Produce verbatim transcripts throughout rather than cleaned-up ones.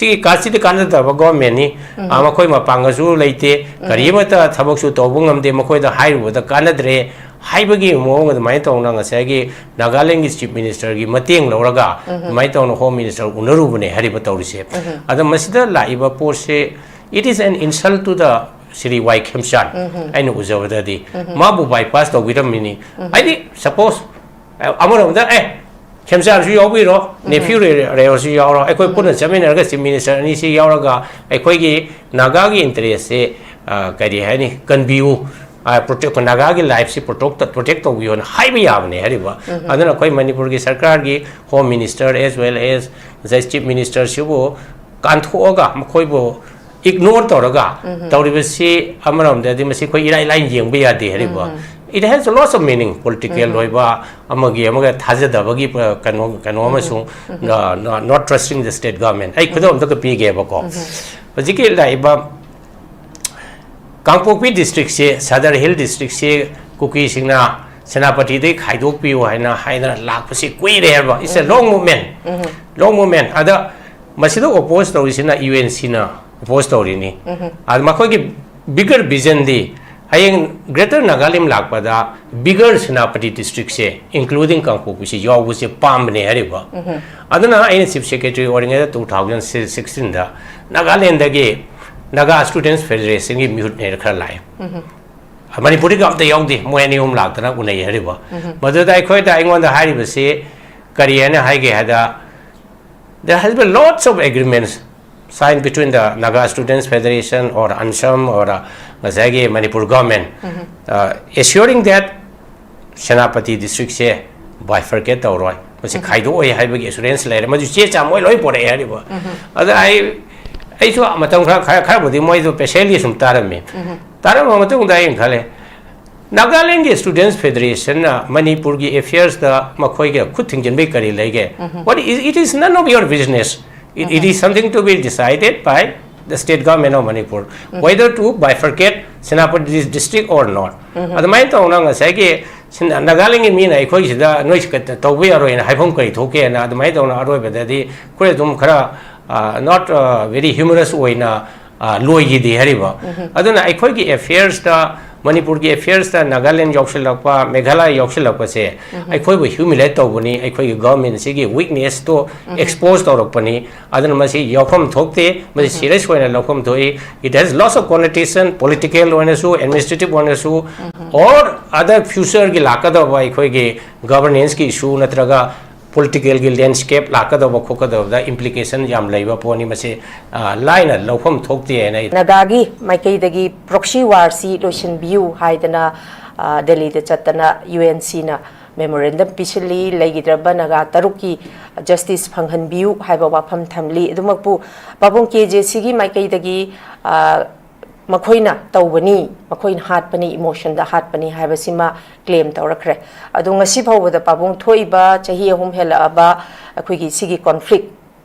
ꯁꯤꯒꯤ ꯀꯥꯁꯤꯗꯤ ꯀꯥꯟꯅꯗꯕ ꯒꯣꯔꯃꯦꯟꯅꯤ꯫ ꯑꯥ, ꯃꯈꯣꯏ ꯃꯄꯥꯡꯒꯜꯁꯨ ꯂꯩꯇꯦ, ꯀꯔꯤ ꯑꯃꯠꯇ ꯊꯕꯛꯁꯨ ꯇꯧꯕ ꯉꯝꯗꯦ, ꯃꯈꯣꯏꯗ ꯍꯥꯏꯔꯨꯕꯗ ꯀꯥꯟꯅꯗ꯭ꯔꯦ ꯍꯥꯏꯕꯒꯤ ꯃꯑꯣꯡ ꯑꯗꯨꯃꯥꯏꯅ ꯇꯧꯅ ꯉꯁꯥꯏꯒꯤ ꯅꯥꯒꯥꯂꯦꯟꯒꯤ ꯆꯤꯐ ꯃꯤꯅꯤꯁꯇꯔꯒꯤ ꯃꯇꯦꯡ ꯂꯧꯔꯒ ꯑꯗꯨꯃꯥꯏꯅ ꯇꯧꯅ ꯍꯣꯝ ꯃꯤꯅꯤꯁꯇꯔ ꯎꯅꯔꯨꯕꯅꯦ ꯍꯥꯏꯔꯤꯕ ꯇꯧꯔꯤꯁꯦ꯫ ꯑꯗꯣ ꯃꯁꯤꯗ ꯂꯥꯛꯏꯕ ꯄꯣꯠꯁꯦ, it is an insult to the Shri ꯋꯥꯏ ꯈꯦꯝꯆꯥꯟ꯫ ꯑꯩꯅ ꯎꯖꯕꯗꯗꯤ ꯃꯥꯕꯨ ꯕꯥꯏꯄꯥꯁ ꯇꯧꯕꯤꯔꯝꯃꯤꯅꯤ꯫ ꯍꯥꯏꯗꯤ, ꯁꯄꯣꯁ, ꯑꯃꯔꯣꯝꯗ, ꯑꯦ, ꯈꯦꯝꯆꯥꯟꯁꯨ ꯌꯥꯎꯕꯤꯔꯣ, ꯅꯦꯐ꯭ꯌꯨ ꯔꯦꯌꯣꯁꯨ ꯌꯥꯎꯔꯣ, ꯑꯩꯈꯣꯏ ꯄꯨꯟꯅ ꯆꯠꯃꯤꯟꯅꯔꯒ ꯆꯤꯐ ꯃꯤꯅꯤꯁꯇꯔ ꯑꯅꯤꯁꯤ ꯌꯥꯎꯔꯒ ꯑꯩꯈꯣꯏꯒꯤ ꯅꯥꯒꯥꯒꯤ ꯏꯟꯇꯔꯦꯁꯁꯦ, ꯑ, ꯀꯔꯤ ꯍꯥꯏꯅꯤ, ꯀꯟꯕꯤꯌꯨ, ꯑ, ꯄ꯭ꯔꯣꯇꯦꯛ, ꯅꯥꯒꯥꯒꯤ ꯂꯥꯏꯐꯁꯤ ꯄ꯭ꯔꯣꯇꯦꯛ, ꯄ꯭ꯔꯣꯇꯦꯛ ꯇꯧꯕꯤꯌꯨꯅ ꯍꯥꯏꯕ ꯌꯥꯕꯅꯦ ꯍꯥꯏꯔꯤꯕ꯫ ꯑꯗꯨꯅ ꯑꯩꯈꯣꯏ ꯃꯅꯤꯄꯨꯔꯒꯤ ꯁꯔꯀꯥꯔꯒꯤ home minister as well as ꯉꯁꯥꯏ ꯆꯤꯐ ꯃꯤꯅꯤꯁꯇꯔꯁꯤꯕꯨ ꯀꯥꯟꯊꯣꯛꯑꯒ ꯃꯈꯣꯏꯕꯨ ꯏꯒꯅꯣꯔ ꯇꯧꯔꯒ ꯇꯧꯔꯤꯕꯁꯤ ꯑꯃꯔꯣꯝꯗꯗꯤ ꯃꯁꯤ ꯑꯩꯈꯣꯏ ꯏꯔꯥꯏ ꯂꯥꯏꯅ ꯌꯦꯡꯕ ꯌꯥꯗꯦ ꯍꯥꯏꯔꯤꯕ꯫ It has a lots of meaning, political ꯑꯣꯏꯕ ꯑꯃꯒꯤ ꯑꯃꯒ ꯊꯥꯖꯗꯕꯒꯤ, ꯑ, ꯀꯩꯅꯣ, ꯀꯩꯅꯣ ꯑꯃꯁꯨꯡ, uh, not trusting the state government꯫ ꯑꯩ ꯈꯨꯗꯝ ꯑꯝꯇꯒ ꯄꯤꯒꯦꯕꯀꯣ꯫ ꯍꯧꯖꯤꯛꯀꯤ ꯂꯥꯛꯏꯕ ꯀꯥꯡꯄꯣꯛꯄꯤ ꯗꯤꯁꯇ꯭ꯔꯤꯛꯁꯦ, ꯁꯗꯔ ꯍꯤꯜ ꯗꯤꯁꯇ꯭ꯔꯤꯛꯁꯦ ꯀꯨꯀꯤꯁꯤꯡꯅ ꯁꯦꯅꯥꯄꯇꯤꯗꯒꯤ ꯈꯥꯏꯗꯣꯛꯄꯤꯌꯨ ꯍꯥꯏꯅ ꯍꯥꯏꯗꯅ ꯂꯥꯛꯄꯁꯤ ꯀꯨꯏꯔꯦ ꯍꯥꯏꯕ꯫ It's a long movement, long movement꯫ ꯑꯗ ꯃꯁꯤꯗ ꯑꯣꯄꯣꯖ ꯇꯧꯔꯤꯁꯤꯅ ꯌꯨ ꯑꯦꯟ ꯁꯤꯅ ꯑꯣꯄꯣꯖ ꯇꯧꯔꯤꯅꯤ꯫ ꯑꯗ ꯃꯈꯣꯏꯒꯤ bigger visionꯗꯤ ꯍꯌꯦꯡ Greater Nagalim ꯂꯥꯛꯄꯗ bigger ꯁꯦꯅꯥꯄꯇꯤ ꯗꯤꯁꯇ꯭ꯔꯤꯛꯁꯦ, including ꯀꯥꯡꯄꯣꯛꯄꯤꯁꯦ ꯌꯥꯎꯕꯁꯦ ꯄꯥꯝꯕꯅꯦ ꯍꯥꯏꯔꯤꯕ꯫ ꯑꯗꯨꯅ ꯑꯩꯅ ꯆꯤꯐ ꯁꯦꯀ꯭ꯔꯦꯇꯔꯤ ꯑꯣꯏꯔꯤꯉꯩꯗ two thousand sixteenꯗ ꯅꯥꯒꯥꯂꯦꯟꯗꯒꯤ ꯅꯥꯒꯥ ꯁ꯭ꯇꯨꯗꯦꯟꯠꯁ ꯐꯦꯗꯔꯦꯁꯟꯒꯤ ꯃꯤꯍꯨꯠ ꯅꯦꯔ ꯈꯔ ꯂꯥꯛꯑꯦ꯫ ꯃꯅꯤꯄꯨꯔꯗꯒꯤ ꯑꯝꯇ ꯌꯥꯎꯗꯦ, ꯃꯣꯏ ꯑꯅꯤ ꯑꯍꯨꯝ ꯂꯥꯛꯇꯅ ꯎꯅꯩ ꯍꯥꯏꯔꯤꯕ꯫ ꯃꯗꯨꯗ ꯑꯩꯈꯣꯏꯗ, ꯑꯩꯉꯣꯟꯗ ꯍꯥꯏꯔꯤꯕꯁꯤ ꯀꯔꯤ ꯍꯥꯏꯅ ꯍꯥꯏꯒꯦ ꯍꯥꯏꯗ, there has been lots of agreements signed between the Naga Students Federation or ANSAM or, uh, ꯉꯁꯥꯏꯒꯤ Manipur government, uh, assuring that Senapati ꯗꯤꯁꯇ꯭ꯔꯤꯛꯁꯦ bifurcate ꯇꯧꯔꯣꯏ, ꯃꯁꯤ ꯈꯥꯏꯗꯣꯛꯑꯣꯏ ꯍꯥꯏꯕꯒꯤ ꯑꯦꯁꯨꯔꯦꯟꯁ ꯂꯩꯔꯦ꯫ ꯃꯗꯨ ꯆꯦ ꯆꯥꯡ ꯃꯣꯏ ꯂꯣꯏ ꯄꯣꯔꯛꯑꯦ ꯍꯥꯏꯔꯤꯕ꯫ ꯑꯗ ꯑꯩ, ꯑꯩꯁꯨ ꯃꯇꯝ ꯈꯔ, ꯈꯔ, ꯈꯔꯕꯨꯗꯤ ꯃꯣꯏꯗꯣ ꯄꯦꯁꯦꯟꯂꯤ ꯁꯨꯝ ꯇꯥꯔꯝꯃꯤ꯫ ꯇꯥꯔꯝꯕ ꯃꯇꯨꯡꯗ ꯑꯩꯅ ꯈꯜꯂꯦ, ꯅꯥꯒꯥꯂꯦꯟꯒꯤ ꯁ꯭ꯇꯨꯗꯦꯟꯠꯁ ꯐꯦꯗꯔꯦꯁꯟꯅ ꯃꯅꯤꯄꯨꯔꯒꯤ ꯑꯦꯐꯤꯌꯔꯁꯇ ꯃꯈꯣꯏꯒ ꯈꯨꯠ ꯊꯤꯡꯖꯤꯟꯕꯩ ꯀꯔꯤ ꯂꯩꯒꯦ? What is, it is none of your business. It, it is something to be decided by the state government of Manipur, whether to bifurcate Senapati district or not. ꯑꯗꯨꯃꯥꯏꯅ ꯇꯧꯅ ꯉꯁꯥꯏꯒꯤ ꯁꯤꯟ-, ꯅꯥꯒꯥꯂꯦꯟꯒꯤ ꯃꯤꯅ ꯑꯩꯈꯣꯏꯁꯤꯗ ꯅꯣꯏ ꯁꯤ ꯀ-, ꯇꯧꯕ ꯌꯥꯔꯣꯏꯅ ꯍꯥꯏꯐꯝ ꯀꯔꯤ ꯊꯣꯛꯀꯦꯅ ꯑꯗꯨꯃꯥꯏꯅ ꯇꯧꯅ ꯑꯔꯣꯏꯕꯗꯗꯤ ꯑꯩꯈꯣꯏ ꯑꯗꯨꯝ ꯈꯔ ꯅꯣꯠ ꯚꯦꯔꯤ ꯍ꯭ꯌꯨꯃꯔꯁ ꯑꯣꯏꯅ ꯑ, ꯂꯣꯏꯈꯤꯗꯦ ꯍꯥꯏꯔꯤꯕ꯫ ꯑꯗꯨꯅ ꯑꯩꯈꯣꯏꯒꯤ ꯑꯦꯐꯤꯌꯔꯁꯇ, ꯃꯅꯤꯄꯨꯔꯒꯤ ꯑꯦꯐꯤꯌꯔꯁꯇ ꯅꯥꯒꯥꯂꯦꯟ ꯌꯥꯎꯁꯤꯜꯂꯛꯄ, ꯃꯦꯘꯥꯂꯌꯥ ꯌꯥꯎꯁꯤꯜꯂꯛꯄꯁꯦ ꯑꯩꯈꯣꯏꯕꯨ ꯍ꯭ꯌꯨꯃꯤꯂꯦꯠ ꯇꯧꯕꯅꯤ, ꯑꯩꯈꯣꯏꯒꯤ ꯒꯚꯔꯟꯃꯦꯟꯁꯤꯒꯤ ꯋꯤꯛꯅꯦꯁꯇꯣ ꯑꯦꯛꯁꯄꯣꯖ ꯇꯧꯔꯛꯄꯅꯤ꯫ ꯑꯗꯨꯅ ꯃꯁꯤ ꯌꯥꯎꯐꯝ ꯊꯣꯛꯇꯦ, ꯃꯁꯤ ꯁꯤꯔꯤꯌꯁ ꯑꯣꯏꯅ ꯂꯧꯐꯝ ꯊꯣꯛꯏ꯫ It has lots of connotation, political ꯑꯣꯏꯅꯁꯨ, ꯑꯦꯗꯃꯤꯅꯤꯁꯇ꯭ꯔꯦꯇꯤꯚ ꯑꯣꯏꯅꯁꯨ, ꯑꯣꯔ ꯑꯗꯔ ꯐ꯭ꯌꯨꯆꯔꯒꯤ ꯂꯥꯛꯀꯗꯧꯕ ꯑꯩꯈꯣꯏꯒꯤ ꯒꯚꯔꯅꯦꯟꯁꯀꯤ ꯏꯁꯨ ꯅꯠꯇ꯭ꯔꯒ ꯄꯣꯂꯤꯇꯤꯀꯦꯜꯒꯤ ꯂꯦꯟꯁ꯭ꯀꯦꯞ ꯂꯥꯛꯀꯗꯧꯕ ꯈꯣꯠꯀꯗꯧꯕꯗ ꯏꯝꯄ꯭ꯂꯤꯀꯦꯁꯟ ꯌꯥꯝ ꯂꯩꯕ ꯄꯣꯠꯅꯤ꯫ ꯃꯁꯤ ꯑ, ꯂꯥꯏꯅ ꯂꯧꯐꯝ ꯊꯣꯛꯇꯦ ꯍꯥꯏꯅ ꯑꯩ ꯅꯥꯒꯥꯒꯤ ꯃꯥꯏꯀꯩꯗꯒꯤ ꯄ꯭ꯔꯣꯛꯁꯤ ꯋꯥꯔꯁꯤ ꯂꯣꯏꯁꯤꯟꯕꯤꯌꯨ ꯍꯥꯏꯗꯅ, ꯑ, ꯗꯦꯜꯂꯤꯗ ꯆꯠꯇꯅ ꯌꯨ ꯑꯦꯟ ꯁꯤꯅ ꯃꯦꯃꯣꯔꯦꯟꯗꯝ ꯄꯤꯁꯤꯜꯂꯤ꯫ ꯂꯩꯈꯤꯗ꯭ꯔꯕ ꯅꯥꯒꯥ ꯇꯔꯨꯛꯀꯤ ꯖꯁꯇꯤꯁ ꯐꯪꯍꯟꯕꯤꯌꯨ ꯍꯥꯏꯕ ꯋꯥꯐꯝ ꯊꯝꯂꯤ꯫ ꯑꯗꯨꯃꯛꯄꯨ ꯄꯥꯕꯨꯡ ꯀꯦ ꯖꯦ ꯁꯤꯒꯤ ꯃꯥꯏꯀꯩꯗꯒꯤ, ꯑ, ꯃꯈꯣꯏꯅ ꯇꯧꯕꯅꯤ, ꯃꯈꯣꯏꯅ ꯍꯥꯠꯄꯅꯤ, ꯏꯃꯣꯁꯟꯗ ꯍꯥꯠꯄꯅꯤ ꯍꯥꯏꯕꯁꯤꯃ ꯀ꯭ꯂꯦꯝ ꯇꯧꯔꯛꯈ꯭ꯔꯦ꯫ ꯑꯗꯣ ꯉꯁꯤ ꯐꯥꯎꯕꯗ ꯄꯥꯕꯨꯡ ꯊꯣꯛꯏꯕ ꯆꯍꯤ ꯑꯍꯨꯝ ꯍꯦꯜꯂꯛꯑꯕ ꯑꯩꯈꯣꯏꯒꯤ ꯁꯤꯒꯤ ꯀꯣꯟꯐ꯭ꯂꯤꯛ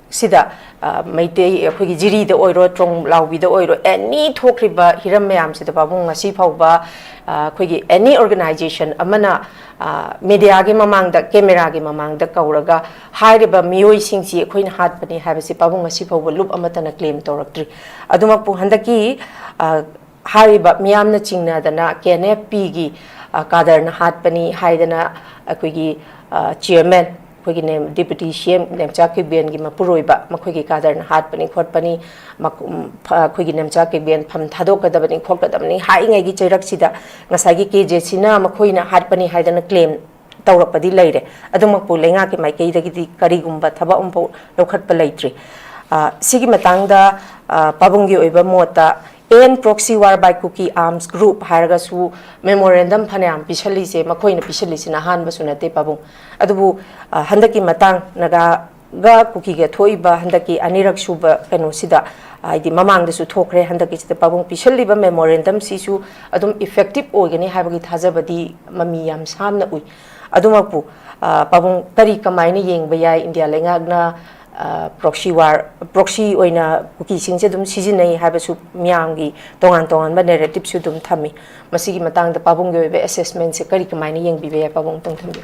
ꯁꯤꯗ, ꯑ, ꯃꯩꯇꯩ, ꯑꯩꯈꯣꯏꯒꯤ ꯖꯤꯔꯤꯗ ꯑꯣꯏꯔꯣ, ꯇ꯭ꯔꯣꯡ ꯂꯥꯎꯕꯤꯗ ꯑꯣꯏꯔꯣ, ꯑꯦꯅꯤ ꯊꯣꯛꯈ꯭ꯔꯤꯕ ꯍꯤꯔꯝ ꯃꯌꯥꯝꯁꯤꯗ ꯄꯥꯕꯨꯡ ꯉꯁꯤ ꯐꯥꯎꯕ, ꯑ, ꯑꯩꯈꯣꯏꯒꯤ ꯑꯦꯅꯤ ꯑꯣꯔꯒꯅꯥꯏꯖꯦꯁꯟ ꯑꯃꯅ, ꯑ, ꯃꯦꯗꯤꯌꯥꯒꯤ ꯃꯃꯥꯡꯗ, ꯀꯦꯃꯦꯔꯥꯒꯤ ꯃꯃꯥꯡꯗ ꯀꯧꯔꯒ ꯍꯥꯏꯔꯤꯕ ꯃꯤꯑꯣꯏꯁꯤꯡꯁꯤ ꯑꯩꯈꯣꯏꯅ ꯍꯥꯠꯄꯅꯤ ꯍꯥꯏꯕꯁꯤ ꯄꯥꯕꯨꯡ ꯉꯁꯤ ꯐꯥꯎꯕ ꯂꯨꯞ ꯑꯃꯠꯇꯅ ꯀ꯭ꯂꯦꯝ ꯇꯧꯔꯛꯇ꯭ꯔꯤ꯫ ꯑꯗꯨꯃꯛꯄꯨ ꯍꯟꯗꯛꯀꯤ, ꯑ, ꯍꯥꯏꯔꯤꯕ ꯃꯤꯌꯥꯝꯅ ꯆꯤꯡꯅꯗꯅ ꯀꯦ ꯑꯦꯟ ꯑꯦꯐ ꯄꯤꯒꯤ, ꯑ, ꯀꯥꯗꯔꯅ ꯍꯥꯠꯄꯅꯤ ꯍꯥꯏꯗꯅ ꯑꯩꯈꯣꯏꯒꯤ, ꯑ, ꯆꯤꯌꯔꯃꯦꯟ, ꯑꯩꯈꯣꯏꯒꯤ ꯅꯦꯝ-, ꯗꯤꯄꯨꯇꯤ ꯁꯤ ꯑꯦꯝ ꯅꯦꯝꯆꯥ ꯀꯤꯕꯦꯟꯒꯤ ꯃꯄꯨꯔꯣꯏꯕ ꯃꯈꯣꯏꯒꯤ ꯀꯥꯗꯔꯅ ꯍꯥꯠꯄꯅꯤ ꯈꯣꯠꯄꯅꯤ, ꯃꯛ-, ꯎꯝ, ꯐ-, ꯑꯩꯈꯣꯏꯒꯤ ꯅꯦꯝꯆꯥ ꯀꯤꯕꯦꯟ ꯐꯝ ꯊꯥꯗꯣꯛꯀꯗꯕꯅꯤ ꯈꯣꯠꯀꯗꯕꯅꯤ ꯍꯥꯏꯔꯤꯉꯩꯒꯤ ꯆꯩꯔꯛꯁꯤꯗ ꯉꯁꯥꯏꯒꯤ ꯀꯦ ꯖꯦ ꯁꯤꯅ ꯃꯈꯣꯏꯅ ꯍꯥꯠꯄꯅꯤ ꯍꯥꯏꯗꯅ ꯀ꯭ꯂꯦꯝ ꯇꯧꯔꯛꯄꯗꯤ ꯂꯩꯔꯦ꯫ ꯑꯗꯨꯃꯛꯄꯨ ꯂꯩꯉꯥꯛꯀꯤ ꯃꯥꯏꯀꯩꯗꯒꯤꯗꯤ ꯀꯔꯤꯒꯨꯝꯕ ꯊꯕꯛ ꯑꯃꯐꯥꯎ ꯂꯧꯈꯠꯄ ꯂꯩꯇ꯭ꯔꯤ꯫ ꯑ, ꯁꯤꯒꯤ ꯃꯇꯥꯡꯗ, ꯑ, ꯄꯥꯕꯨꯡꯒꯤ ꯑꯣꯏꯕ ꯃꯣꯠꯇ, "End proxy war by Kuki arms group" ꯍꯥꯏꯔꯒꯁꯨ ꯃꯦꯃꯣꯔꯦꯟꯗꯝ ꯐꯅꯌꯥꯝ ꯄꯤꯁꯜꯂꯤꯁꯦ, ꯃꯈꯣꯏꯅ ꯄꯤꯁꯜꯂꯤꯁꯤꯅ ꯑꯍꯥꯟꯕꯁꯨ ꯅꯠꯇꯦ ꯄꯥꯕꯨꯡ꯫ ꯑꯗꯨꯕꯨ, ꯑ, ꯍꯟꯗꯛꯀꯤ ꯃꯇꯥꯡ ꯅꯥꯒꯥꯒ ꯀꯨꯀꯤꯒ ꯊꯣꯛꯏꯕ ꯍꯟꯗꯛꯀꯤ ꯑꯅꯤꯔꯛ ꯁꯨꯕ ꯀꯩꯅꯣꯁꯤꯗ, ꯍꯥꯏꯗꯤ ꯃꯃꯥꯡꯗꯁꯨ ꯊꯣꯛꯈ꯭ꯔꯦ, ꯍꯟꯗꯛꯀꯤꯁꯤꯗ ꯄꯥꯕꯨꯡ ꯄꯤꯁꯜꯂꯤꯕ ꯃꯦꯃꯣꯔꯦꯟꯗꯝꯁꯤꯁꯨ ꯑꯗꯨꯝ ꯏꯐꯦꯛꯇꯤꯞ ꯑꯣꯏꯒꯅꯤ ꯍꯥꯏꯕꯒꯤ ꯊꯥꯖꯕꯗꯤ ꯃꯃꯤ ꯌꯥꯝ ꯁꯥꯝꯅ ꯎꯏ꯫ ꯑꯗꯨꯃꯛꯄꯨ, ꯑ, ꯄꯥꯕꯨꯡ ꯀꯔꯤ ꯀꯃꯥꯏꯅ ꯌꯦꯡꯕ ꯌꯥꯏ? ꯏꯟꯗꯤꯌꯥ ꯂꯩꯉꯥꯛꯅ, ꯑ, ꯄ꯭ꯔꯣꯛꯁꯤ ꯋꯥꯔ, ꯄ꯭ꯔꯣꯛꯁꯤ ꯑꯣꯏꯅ ꯀꯨꯀꯤꯁꯤꯡꯁꯦ ꯑꯗꯨꯝ ꯁꯤꯖꯤꯟꯅꯩ ꯍꯥꯏꯕꯁꯨ ꯃꯤꯌꯥꯝꯒꯤ ꯇꯣꯉꯥꯟ ꯇꯣꯉꯥꯟꯕ ꯅꯦꯔꯦꯇꯤꯞꯁꯨ ꯑꯗꯨꯝ ꯊꯝꯃꯤ꯫ ꯃꯁꯤꯒꯤ ꯃꯇꯥꯡꯗ ꯄꯥꯕꯨꯡꯒꯤ ꯑꯣꯏꯕ ꯑꯦꯁꯦꯁꯃꯦꯟꯁꯦ ꯀꯔꯤ ꯀꯃꯥꯏꯅ ꯌꯦꯡꯕꯤꯕ ꯌꯥꯏ? ꯄꯥꯕꯨꯡ ꯑꯃꯨꯛꯇꯪ ꯊꯝꯕꯤꯌꯨ꯫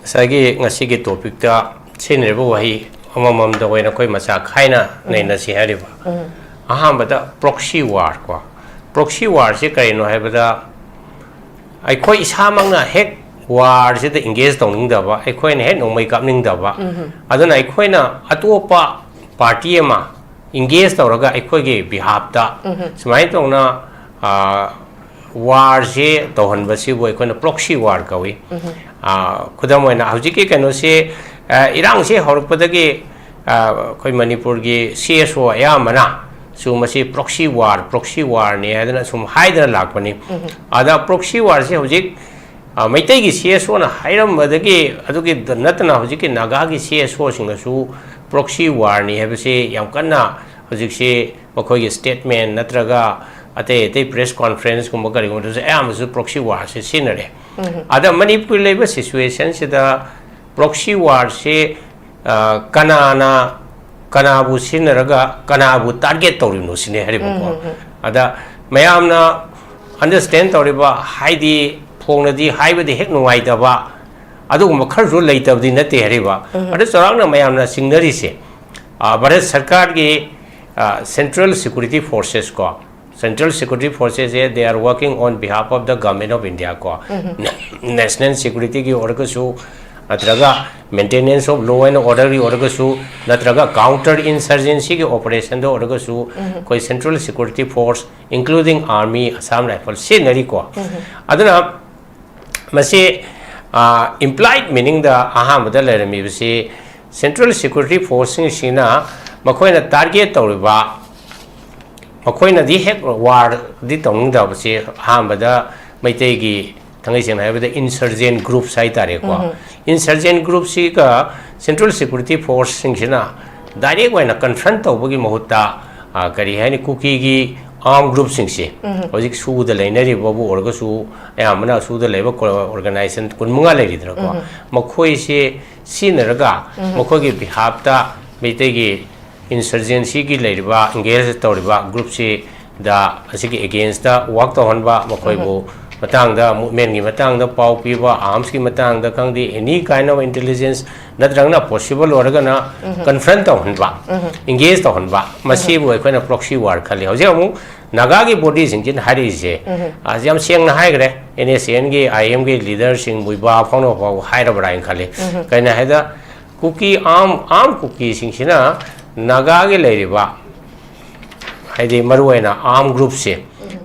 ꯉꯁꯥꯏꯒꯤ ꯉꯁꯤꯒꯤ ꯇꯣꯄꯤꯛꯇ ꯁꯤꯖꯤꯟꯅꯔꯤꯕ ꯋꯥꯍꯩ ꯑꯃꯃꯝꯗ ꯑꯣꯏꯅ ꯑꯩꯈꯣꯏ ꯃꯆꯥ ꯈꯥꯏꯅ ꯅꯩꯅꯁꯤ ꯍꯥꯏꯔꯤꯕ꯫ ꯑꯍꯥꯟꯕꯗ proxy war ꯀꯣ꯫ Proxy warꯁꯤ ꯀꯔꯤꯅꯣ ꯍꯥꯏꯕꯗ, ꯑꯩꯈꯣꯏ ꯏꯁꯥꯃꯛꯅ ꯍꯦꯛ warꯁꯤꯗ engage ꯇꯧꯅꯤꯡꯗꯕ, ꯑꯩꯈꯣꯏꯅ ꯍꯦꯛ ꯅꯣꯡꯃꯩ ꯀꯥꯞꯅꯤꯡꯗꯕ, ꯑꯗꯨꯅ ꯑꯩꯈꯣꯏꯅ ꯑꯇꯣꯞꯄ party ꯑꯃ engage ꯇꯧꯔꯒ ꯑꯩꯈꯣꯏꯒꯤ behalfꯇ ꯁꯨꯃꯥꯏꯅ ꯇꯧꯅ, ꯑ, warꯁꯦ ꯇꯧꯍꯟꯕꯁꯤꯕꯨ ꯑꯩꯈꯣꯏꯅ proxy war ꯀꯧꯏ꯫ ꯑ, ꯈꯨꯗꯝ ꯑꯣꯏꯅ ꯍꯧꯖꯤꯛꯀꯤ ꯀꯩꯅꯣꯁꯦ, ꯑ, ꯏꯔꯥꯡꯁꯦ ꯍꯧꯔꯛꯄꯗꯒꯤ, ꯑ, ꯑꯩꯈꯣꯏ ꯃꯅꯤꯄꯨꯔꯒꯤ C S O ꯑꯌꯥꯝꯕꯅ ꯁꯨ ꯃꯁꯤ proxy war, proxy warꯅꯤ ꯍꯥꯏꯗꯅ ꯁꯨꯝ ꯍꯥꯏꯗꯅ ꯂꯥꯛꯄꯅꯤ꯫ ꯑꯗ proxy warꯁꯦ ꯍꯧꯖꯤꯛ, ꯑ, ꯃꯩꯇꯩꯒꯤ C S Oꯅ ꯍꯥꯏꯔꯝꯕꯗꯒꯤ ꯑꯗꯨꯒꯤ ꯅꯠꯇꯅ ꯍꯧꯖꯤꯛꯀꯤ ꯅꯥꯒꯥꯒꯤ C S Oꯁꯤꯡꯅꯁꯨ proxy warꯅꯤ ꯍꯥꯏꯕꯁꯤ ꯌꯥꯝ ꯀꯟꯅ ꯍꯧꯖꯤꯛꯁꯤ ꯃꯈꯣꯏꯒꯤ statement ꯅꯠꯇ꯭ꯔꯒ ꯑꯇꯩ ꯑꯇꯩ press conferenceꯀꯨꯝꯕ ꯀꯔꯤꯒꯨꯝꯕꯗꯁꯨ ꯑꯌꯥꯝꯕꯁꯨ proxy warꯁꯦ ꯁꯤꯖꯤꯟꯅꯔꯦ꯫ ꯑꯗ ꯃꯅꯤꯄꯨꯔ ꯂꯩꯕ situationꯁꯤꯗ proxy warꯁꯦ, ꯑ, ꯀꯅꯥꯅ ꯀꯅꯥꯕꯨ ꯁꯤꯖꯤꯟꯅꯔꯒ ꯀꯅꯥꯕꯨ target ꯇꯧꯔꯤꯕꯅꯣ ꯁꯤꯅꯦ ꯍꯥꯏꯔꯤꯕꯀꯣ꯫ ꯑꯗ ꯃꯌꯥꯝꯅ understand ꯇꯧꯔꯤꯕ, ꯍꯥꯏꯗꯤ ꯐꯣꯡꯅꯗꯤ ꯍꯥꯏꯕꯗꯤ ꯍꯦꯛ ꯅꯨꯡꯉꯥꯏꯇꯕ ꯑꯗꯨꯒꯨꯝꯕ ꯈꯔꯁꯨ ꯂꯩꯇꯕꯗꯤ ꯅꯠꯇꯦ ꯍꯥꯏꯔꯤꯕ꯫ ꯑꯗ ꯆꯥꯎꯔꯥꯛꯅ ꯃꯌꯥꯝꯅ ꯆꯤꯡꯅꯔꯤꯁꯦ, ꯑ, ꯚꯥꯔꯠ ꯁꯔꯀꯥꯔꯒꯤ, ꯑ, central security forces ꯀꯣ, central security forcesꯁꯦ they are working on behalf of the Government of India ꯀꯣ꯫ National securityꯒꯤ ꯑꯣꯏꯔꯒꯁꯨ, ꯅꯠꯇ꯭ꯔꯒ maintenance of law and orderꯒꯤ ꯑꯣꯏꯔꯒꯁꯨ, ꯅꯠꯇ꯭ꯔꯒ counter insurgencyꯒꯤ operationꯗ ꯑꯣꯏꯔꯒꯁꯨ, ꯑꯩꯈꯣꯏ central security force including army, Assam Rifle ꯁꯤꯖꯤꯟꯅꯔꯤꯀꯣ꯫ ꯑꯗꯨꯅ ꯃꯁꯤ, ꯑ, implied meaningꯗ ꯑꯍꯥꯟꯕꯗ ꯂꯩꯔꯝꯃꯤꯕꯁꯤ central security forceꯁꯤꯡꯁꯤꯅ ꯃꯈꯣꯏꯅ target ꯇꯧꯔꯤꯕ, ꯃꯈꯣꯏꯅꯗꯤ ꯍꯦꯛ warꯗꯤ ꯇꯧꯅꯤꯡꯗꯕꯁꯤ ꯑꯍꯥꯟꯕꯗ ꯃꯩꯇꯩꯒꯤ, ꯊꯥꯡꯒꯩ ꯁꯦꯡꯅ ꯍꯥꯏꯔꯕꯗ insurgent groups ꯍꯥꯏꯇꯥꯔꯦꯀꯣ꯫ Insurgent groupꯁꯤꯒ central security forceꯁꯤꯡꯁꯤꯅ direct ꯑꯣꯏꯅ confront ꯇꯧꯕꯒꯤ ꯃꯍꯨꯠꯇ, ꯑ, ꯀꯔꯤ ꯍꯥꯏꯅꯤ, ꯀꯨꯀꯤꯒꯤ armed groupꯁꯤꯡꯁꯦ ꯍꯧꯖꯤꯛ ꯁꯨꯗ ꯂꯩꯅꯔꯤꯕꯕꯨ ꯑꯣꯏꯔꯒꯁꯨ, ꯑꯌꯥꯝꯕꯅ ꯁꯨꯗ ꯂꯩꯕ organization ꯀꯨꯟꯃꯉꯥ ꯂꯩꯔꯤꯗꯅꯀꯣ, ꯃꯈꯣꯏꯁꯦ ꯁꯤꯖꯤꯟꯅꯔꯒ ꯃꯈꯣꯏꯒꯤ behalfꯇ ꯃꯩꯇꯩꯒꯤ insurgencyꯒꯤ ꯂꯩꯔꯤꯕ, engage ꯇꯧꯔꯤꯕ groupꯁꯤꯗ ꯑꯁꯤꯒꯤ againstꯇ work ꯇꯧꯍꯟꯕ, ꯃꯈꯣꯏꯕꯨ ꯃꯇꯥꯡꯗ, ꯃꯨꯞꯃꯦꯟꯒꯤ ꯃꯇꯥꯡꯗ ꯄꯥꯎ ꯄꯤꯕ, ꯑꯥꯔꯝꯁꯀꯤ ꯃꯇꯥꯡꯗ ꯈꯪꯗꯦ, any kind of intelligence, ꯅꯠꯇ꯭ꯔꯒꯅ ꯄꯣꯁꯤꯕꯜ ꯑꯣꯏꯔꯒꯅ ꯀꯟꯐ꯭ꯔꯟ ꯇꯧꯍꯟꯕ, ꯏꯪꯒꯦꯖ ꯇꯧꯍꯟꯕ, ꯃꯁꯤꯕꯨ ꯑꯩꯈꯣꯏꯅ ꯄ꯭ꯔꯣꯛꯁꯤ ꯋꯥꯔ ꯈꯜꯂꯤ꯫ ꯍꯧꯖꯤꯛ ꯑꯃꯨꯛ ꯅꯥꯒꯥꯒꯤ ꯕꯣꯗꯤꯁꯤꯡꯁꯤꯅ ꯍꯥꯏꯔꯛꯏꯁꯦ, ꯑ, ꯌꯥꯝ ꯁꯦꯡꯅ ꯍꯥꯏꯈ꯭ꯔꯦ, ꯑꯦꯟ ꯑꯦꯁ ꯑꯦꯟꯒꯤ, ꯑꯥꯏ ꯑꯦꯝꯒꯤ ꯂꯤꯗꯔꯁꯤꯡ ꯃꯨꯏꯕꯥ ꯐꯥꯎꯅ ꯐꯥꯎ ꯍꯥꯏꯔꯕ꯭ꯔꯥ ꯍꯥꯏꯅ ꯈꯜꯂꯤ꯫ ꯀꯩꯅꯣ ꯍꯥꯏꯗ, ꯀꯨꯀꯤ ꯑꯥꯝ, ꯑꯥꯝ ꯀꯨꯀꯤꯁꯤꯡꯁꯤꯅ ꯅꯥꯒꯥꯒꯤ ꯂꯩꯔꯤꯕ, ꯍꯥꯏꯗꯤ ꯃꯔꯨꯑꯣꯏꯅ ꯑꯥꯝ ꯒ꯭ꯔꯨꯞꯁꯦ,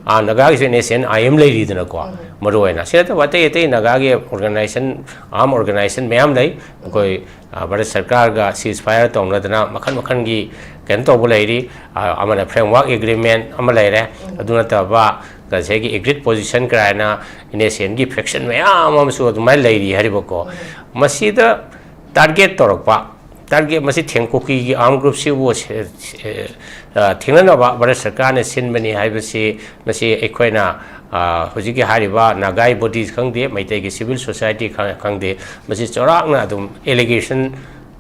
ꯑꯥ, ꯅꯥꯒꯥꯒꯤꯁꯨ N S N I M ꯂꯩꯔꯤꯗꯅꯀꯣ, ꯃꯔꯨꯑꯣꯏꯅ꯫ ꯁꯤ ꯅꯠꯇꯕ ꯑꯇꯩ ꯑꯇꯩ ꯅꯥꯒꯥꯒꯤ ꯑꯣꯔꯒꯅꯥꯏꯖꯦꯁꯟ, ꯑꯥꯝ ꯑꯣꯔꯒꯅꯥꯏꯖꯦꯁꯟ ꯃꯌꯥꯝ ꯂꯩ꯫ ꯑꯩꯈꯣꯏ, ꯑꯥ, ꯚꯥꯔꯠ ꯁꯔꯀꯥꯔꯒ ꯁꯤꯖ ꯐꯥꯏꯌꯔ ꯇꯧꯅꯗꯅ ꯃꯈꯜ ꯃꯈꯜꯒꯤ ꯀꯩꯅꯣ ꯇꯧꯕ ꯂꯩꯔꯤ꯫ ꯑꯥ, ꯑꯃꯅ ꯐ꯭ꯔꯦꯝꯋꯥꯔꯛ ꯑꯦꯒ꯭ꯔꯤꯃꯦꯟ ꯑꯃ ꯂꯩꯔꯦ꯫ ꯑꯗꯨ ꯅꯠꯇꯕ ꯉꯁꯥꯏꯒꯤ ꯑꯦꯒ꯭ꯔꯤꯠ ꯄꯣꯖꯤꯁꯟ ꯀꯥꯏꯅ ꯑꯦꯟ ꯑꯦꯁ ꯑꯦꯟꯒꯤ ꯐꯦꯛꯁꯟ ꯃꯌꯥꯝ ꯑꯃꯁꯨ ꯑꯗꯨꯃꯥꯏꯅ ꯂꯩꯔꯤ ꯍꯥꯏꯔꯤꯕꯀꯣ꯫ ꯃꯁꯤꯗ ꯇꯥꯔꯒꯦꯠ ꯇꯧꯔꯛꯄ, ꯇꯥꯔꯒꯦꯠ, ꯃꯁꯤ ꯊꯦꯡ-, ꯀꯨꯀꯤꯒꯤ ꯑꯥꯔꯝ ꯒ꯭ꯔꯨꯞꯁꯤꯕꯨ ꯁꯦ-, ꯁꯦ-, ꯑ, ꯊꯦꯡꯅꯅꯕ ꯚꯥꯔꯠ ꯁꯔꯀꯥꯔꯅ ꯁꯤꯟꯕꯅꯤ ꯍꯥꯏꯕꯁꯤ, ꯃꯁꯤ ꯑꯩꯈꯣꯏꯅ, ꯑ, ꯍꯧꯖꯤꯛꯀꯤ ꯍꯥꯏꯔꯤꯕ ꯅꯥꯒꯥꯏ ꯕꯣꯗꯤꯁ ꯈꯪꯗꯦ, ꯃꯩꯇꯩꯒꯤ ꯁꯤꯚꯤꯜ ꯁꯣꯁꯥꯏꯇꯤ ꯈ-, ꯈꯪꯗꯦ, ꯃꯁꯤ ꯆꯥꯎꯔꯥꯛꯅ ꯑꯗꯨꯝ ꯑꯦꯂꯤꯒꯦꯁꯟ,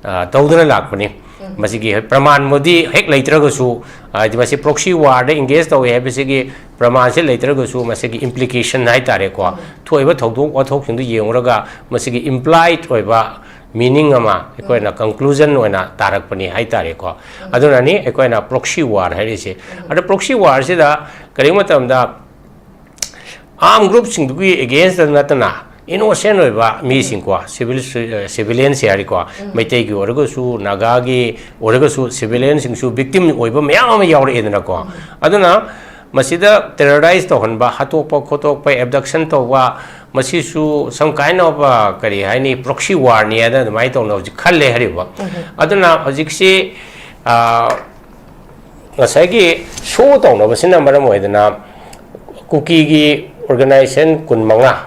ꯑ, ꯇꯧꯗꯨꯅ ꯂꯥꯛꯄꯅꯤ꯫ ꯃꯁꯤꯒꯤ ꯍꯦꯛ ꯄ꯭ꯔꯃꯥꯟꯕꯨꯗꯤ ꯍꯦꯛ ꯂꯩꯇ꯭ꯔꯒꯁꯨ, ꯍꯥꯏꯗꯤ ꯃꯁꯤ ꯄ꯭ꯔꯣꯛꯁꯤ ꯋꯥꯔꯗ ꯏꯪꯒꯦꯖ ꯇꯧꯋꯦ ꯍꯥꯏꯕꯁꯤꯒꯤ ꯄ꯭ꯔꯃꯥꯟꯁꯤ ꯂꯩꯇ꯭ꯔꯒꯁꯨ, ꯃꯁꯤꯒꯤ ꯏꯝꯄ꯭ꯂꯤꯀꯦꯁꯟ ꯍꯥꯏ ꯇꯥꯔꯦꯀꯣ, ꯊꯣꯛꯏꯕ ꯊꯧꯗꯣꯛ ꯋꯥꯊꯣꯛꯁꯤꯡꯗꯨ ꯌꯦꯡꯂꯨꯔꯒ ꯃꯁꯤꯒꯤ ꯏꯝꯄ꯭ꯂꯥꯏꯠ ꯑꯣꯏꯕ ꯃꯤꯅꯤꯡ ꯑꯃ ꯑꯩꯈꯣꯏꯅ ꯀꯟꯀ꯭ꯂꯨꯖꯟ ꯑꯣꯏꯅ ꯇꯥꯔꯛꯄꯅꯤ ꯍꯥꯏ ꯇꯥꯔꯦꯀꯣ꯫ ꯑꯗꯨꯅꯅꯤ ꯑꯩꯈꯣꯏꯅ ꯄ꯭ꯔꯣꯛꯁꯤ ꯋꯥꯔ ꯍꯥꯏꯔꯤꯁꯦ꯫ ꯑꯗ ꯄ꯭ꯔꯣꯛꯁꯤ ꯋꯥꯔꯁꯤꯗ ꯀꯔꯤꯒꯨꯝꯕ ꯃꯇꯝꯗ ꯑꯥꯔꯝ ꯒ꯭ꯔꯨꯞꯁꯤꯡꯗꯨꯒꯤ ꯑꯦꯒꯦꯟꯁꯇ ꯅꯠꯇꯅ ꯏꯅꯣꯁꯦꯟ ꯑꯣꯏꯕ ꯃꯤꯁꯤꯡꯀꯣ, ꯁꯤꯚꯤꯜ, ꯁꯤꯚꯤꯂꯤꯌꯟꯁ ꯍꯥꯏꯔꯤꯀꯣ, ꯃꯩꯇꯩꯒꯤ ꯑꯣꯏꯔꯒꯁꯨ, ꯅꯥꯒꯥꯒꯤ ꯑꯣꯏꯔꯒꯁꯨ, ꯁꯤꯚꯤꯂꯤꯌꯟꯁꯤꯡꯁꯨ ꯚꯤꯛꯇꯤꯝ ꯑꯣꯏꯕ ꯃꯌꯥꯝ ꯑꯃ ꯌꯥꯎꯔꯛꯑꯦꯗꯅꯀꯣ꯫ ꯑꯗꯨꯅ ꯃꯁꯤꯗ ꯇꯦꯔꯣꯔꯥꯏꯁ ꯇꯧꯍꯟꯕ, ꯍꯥꯠꯇꯣꯛꯄ ꯈꯣꯠꯇꯣꯛꯄ, ꯑꯦꯕꯗꯛꯁꯟ ꯇꯧꯕ, ꯃꯁꯤꯁꯨ some kind of, ꯑ, ꯀꯔꯤ ꯍꯥꯏꯅꯤ, ꯄ꯭ꯔꯣꯛꯁꯤ ꯋꯥꯔꯅꯤ ꯍꯥꯏꯅ ꯑꯗꯨꯃꯥꯏꯅ ꯇꯧꯅ ꯍꯧꯖꯤꯛ ꯈꯜꯂꯦ ꯍꯥꯏꯔꯤꯕ꯫ ꯑꯗꯨꯅ ꯍꯧꯖꯤꯛꯁꯤ, ꯑ, ꯉꯁꯥꯏꯒꯤ ꯁꯣ ꯇꯧꯅꯕꯁꯤꯅ ꯃꯔꯝ ꯑꯣꯏꯗꯅ ꯀꯨꯀꯤꯒꯤ ꯑꯣꯔꯒꯅꯥꯏꯖꯦꯁꯟ ꯀꯨꯟꯃꯉꯥ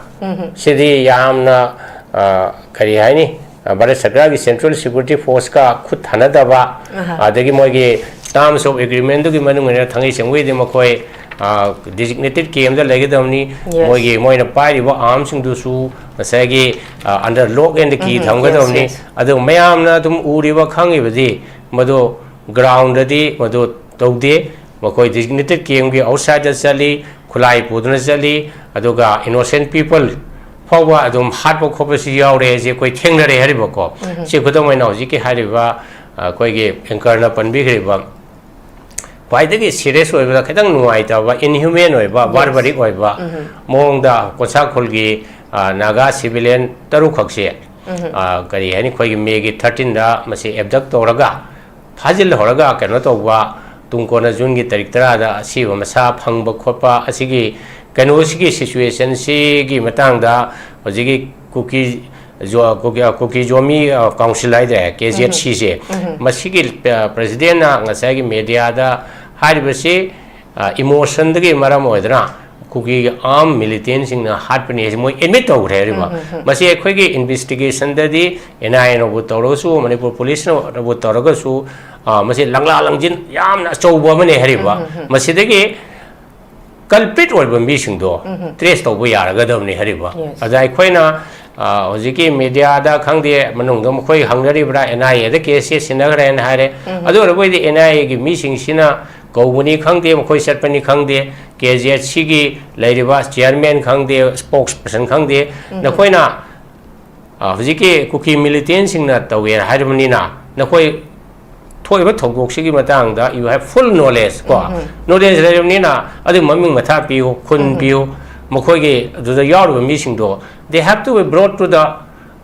ꯁꯤꯗꯤ ꯌꯥꯝꯅ, ꯑ, ꯀꯔꯤ ꯍꯥꯏꯅꯤ, ꯑ, ꯚꯥꯔꯠ ꯁꯔꯀꯥꯔꯒꯤ ꯁꯦꯟꯇ꯭ꯔꯦꯜ ꯁꯦꯀ꯭ꯌꯨꯔꯤꯇꯤ ꯐꯣꯔꯁꯀ ꯈꯨꯠ ꯊꯥꯅꯗꯕ, ꯑꯍꯥ꯫ ꯑꯗꯒꯤ ꯃꯣꯏꯒꯤ ꯇꯥꯔꯝꯁ ꯑꯣꯐ ꯑꯦꯒ꯭ꯔꯤꯃꯦꯟꯗꯨꯒꯤ ꯃꯅꯨꯡ ꯑꯣꯏꯅ ꯊꯥꯡꯒꯩ ꯁꯦꯡꯕꯒꯤꯗꯤ ꯃꯈꯣꯏ, ꯑ, ꯗꯤꯖꯤꯒꯅꯦꯇꯦꯠ ꯀꯦꯝꯗ ꯂꯩꯒꯗꯕꯅꯤ꯫ Yes. ꯃꯣꯏꯒꯤ, ꯃꯣꯏꯅ ꯄꯥꯏꯔꯤꯕ ꯑꯥꯔꯝꯁꯤꯡꯗꯨꯁꯨ ꯉꯁꯥꯏꯒꯤ, ꯑ, under lock and key ꯎꯝ, ꯊꯝꯒꯗꯕꯅꯤ꯫ Yes, yes. ꯑꯗꯨ ꯃꯌꯥꯝꯅ ꯑꯗꯨꯝ ꯎꯔꯤꯕ ꯈꯪꯉꯤꯕꯗꯤ ꯃꯗꯨ ꯒ꯭ꯔꯥꯎꯟꯗꯗꯤ ꯃꯗꯨ ꯇꯧꯗꯦ꯫ ꯃꯈꯣꯏ ꯗꯤꯖꯤꯒꯅꯦꯇꯦꯠ ꯀꯦꯝꯒꯤ ꯑꯥꯎꯠꯁꯥꯏꯗꯇ ꯆꯠꯂꯤ, ꯈꯨꯠꯂꯥꯏ ꯄꯨꯗꯨꯅ ꯆꯠꯂꯤ, ꯑꯗꯨꯒ innocent people ꯐꯥꯎꯕ ꯑꯗꯨꯝ ꯍꯥꯠꯄ ꯈꯣꯠꯄꯁꯨ ꯌꯥꯎꯔꯦ ꯍꯥꯏꯁꯦ ꯑꯩꯈꯣꯏ ꯊꯦꯡꯅꯔꯦ ꯍꯥꯏꯔꯤꯕꯀꯣ꯫ ꯎꯝ꯫ ꯁꯤ ꯈꯨꯗꯝ ꯑꯣꯏꯅ ꯍꯧꯖꯤꯛꯀꯤ ꯍꯥꯏꯔꯤꯕ, ꯑ, ꯑꯩꯈꯣꯏꯒꯤ anchorꯅ ꯄꯟꯕꯤꯈ꯭ꯔꯤꯕ ꯈ꯭ꯋꯥꯏꯗꯒꯤ serious ꯑꯣꯏꯕꯗ ꯈꯤꯇꯪ ꯅꯨꯡꯉꯥꯏꯇꯕ, inhuman ꯑꯣꯏꯕ, yes, barbaric ꯑꯣꯏꯕ, ꯎꯝ, ꯃꯑꯣꯡꯗ ꯀꯣꯟꯁꯥꯈꯨꯜꯒꯤ, ꯑ, ꯅꯥꯒꯥ civilian ꯇꯔꯨꯛꯈꯛꯁꯦ, ꯎꯝ, ꯑ, ꯀꯔꯤ ꯍꯥꯏꯅꯤ, ꯑꯩꯈꯣꯏꯒꯤ Mayꯒꯤ thirteenꯗ ꯃꯁꯤ abduct ꯇꯧꯔꯒ ꯐꯥꯖꯤꯜꯍꯧꯔꯒ ꯀꯩꯅꯣ ꯇꯧꯕ, ꯇꯨꯡ ꯀꯣꯟꯅ Juneꯒꯤ ꯇꯥꯔꯤꯛ ꯇꯔꯥꯗ ꯑꯁꯤꯕ ꯃꯁꯥ ꯐꯪꯕ ꯈꯣꯠꯄ, ꯑꯁꯤꯒꯤ ꯀꯩꯅꯣꯁꯤꯒꯤ situationꯁꯤꯒꯤ ꯃꯇꯥꯡꯗ ꯍꯧꯖꯤꯛꯀꯤ ꯀꯨꯀꯤ ꯖꯣ-, ꯀꯨꯀꯤ, ꯀꯨꯀꯤ ꯖꯣꯃꯤ, ꯑ, council ꯍꯥꯏꯇꯥꯔꯦ, ꯎꯝ, KZCꯁꯦ, ꯎꯝ, ꯃꯁꯤꯒꯤ, ꯑ, presidentꯅ ꯉꯁꯥꯏꯒꯤ mediaꯗ ꯍꯥꯏꯔꯤꯕꯁꯤ, ꯑ, emotionꯗꯒꯤ ꯃꯔꯝ ꯑꯣꯏꯗꯅ ꯀꯨꯀꯤꯒꯤ armed militantꯁꯤꯡꯅ ꯍꯥꯠꯄꯅꯤ ꯍꯥꯏꯁꯦ ꯃꯣꯏ admit ꯇꯧꯈ꯭ꯔꯦ ꯍꯥꯏꯔꯤꯕ꯫ ꯎꯝ, ꯎꯝ, ꯎꯝ꯫ ꯃꯁꯤ ꯑꯩꯈꯣꯏꯒꯤ investigationꯗꯗꯤ NIAꯅꯕꯨ ꯇꯧꯔꯒꯁꯨ, ꯃꯅꯤꯄꯨꯔ policeꯅꯕꯨ ꯇꯧꯔꯒꯁꯨ, ꯑ, ꯃꯁꯤ ꯂꯪꯂꯥ ꯂꯪꯖꯤꯟ ꯌꯥꯝꯅ ꯑꯆꯧꯕ ꯑꯃꯅꯦ ꯍꯥꯏꯔꯤꯕ꯫ ꯎꯝ, ꯎꯝ, ꯎꯝ꯫ ꯃꯁꯤꯗꯒꯤ culprit ꯑꯣꯏꯕ ꯃꯤꯁꯤꯡꯗꯣ, ꯎꯝ, ꯎꯝ, trace ꯇꯧꯕ ꯌꯥꯔꯒꯗꯕꯅꯤ ꯍꯥꯏꯔꯤꯕ꯫ Yes꯫ ꯑꯗ ꯑꯩꯈꯣꯏꯅ, ꯑ, ꯍꯧꯖꯤꯛꯀꯤ mediaꯗ ꯈꯪꯗꯦ, ꯃꯅꯨꯡꯗ ꯃꯈꯣꯏ ꯍꯪꯅꯔꯤꯕ꯭ꯔꯥ, NIAꯗ caseꯁꯦ ꯁꯤꯟꯅꯈ꯭ꯔꯦꯅ ꯍꯥꯏꯔꯦ꯫ ꯎꯝ꯫ ꯑꯗꯨ ꯑꯣꯏꯔꯕ ꯑꯣꯏꯗꯤ NIAꯒꯤ ꯃꯤꯁꯤꯡꯁꯤꯅ ꯀꯧꯕꯅꯤ ꯈꯪꯗꯦ, ꯃꯈꯣꯏ ꯆꯠꯄꯅꯤ ꯈꯪꯗꯦ, KZCꯒꯤ ꯂꯩꯔꯤꯕ chairman ꯈꯪꯗꯦ, spokesperson ꯈꯪꯗꯦ, ꯎꯝ꯫ ꯅꯈꯣꯏꯅ, ꯑ, ꯍꯧꯖꯤꯛꯀꯤ ꯀꯨꯀꯤ militantꯁꯤꯡꯅ ꯇꯧꯋꯦ ꯍꯥꯏꯔꯕꯅꯤꯅ, ꯅꯈꯣꯏ ꯊꯣꯛꯏꯕ ꯊꯧꯗꯣꯛꯁꯤꯒꯤ ꯃꯇꯥꯡꯗ you have full knowledge ꯀꯣ, ꯎꯝ꯫ Knowledge ꯂꯩꯔꯕꯅꯤꯅ ꯑꯗꯨ ꯃꯃꯤꯡ ꯃꯊꯥ ꯄꯤꯌꯨ, ꯈꯨꯟ ꯎꯝ꯫ ꯄꯤꯌꯨ, ꯃꯈꯣꯏꯒꯤ ꯑꯗꯨꯗ ꯌꯥꯎꯔꯤꯕ ꯃꯤꯁꯤꯡꯗꯣ they have to be brought to the,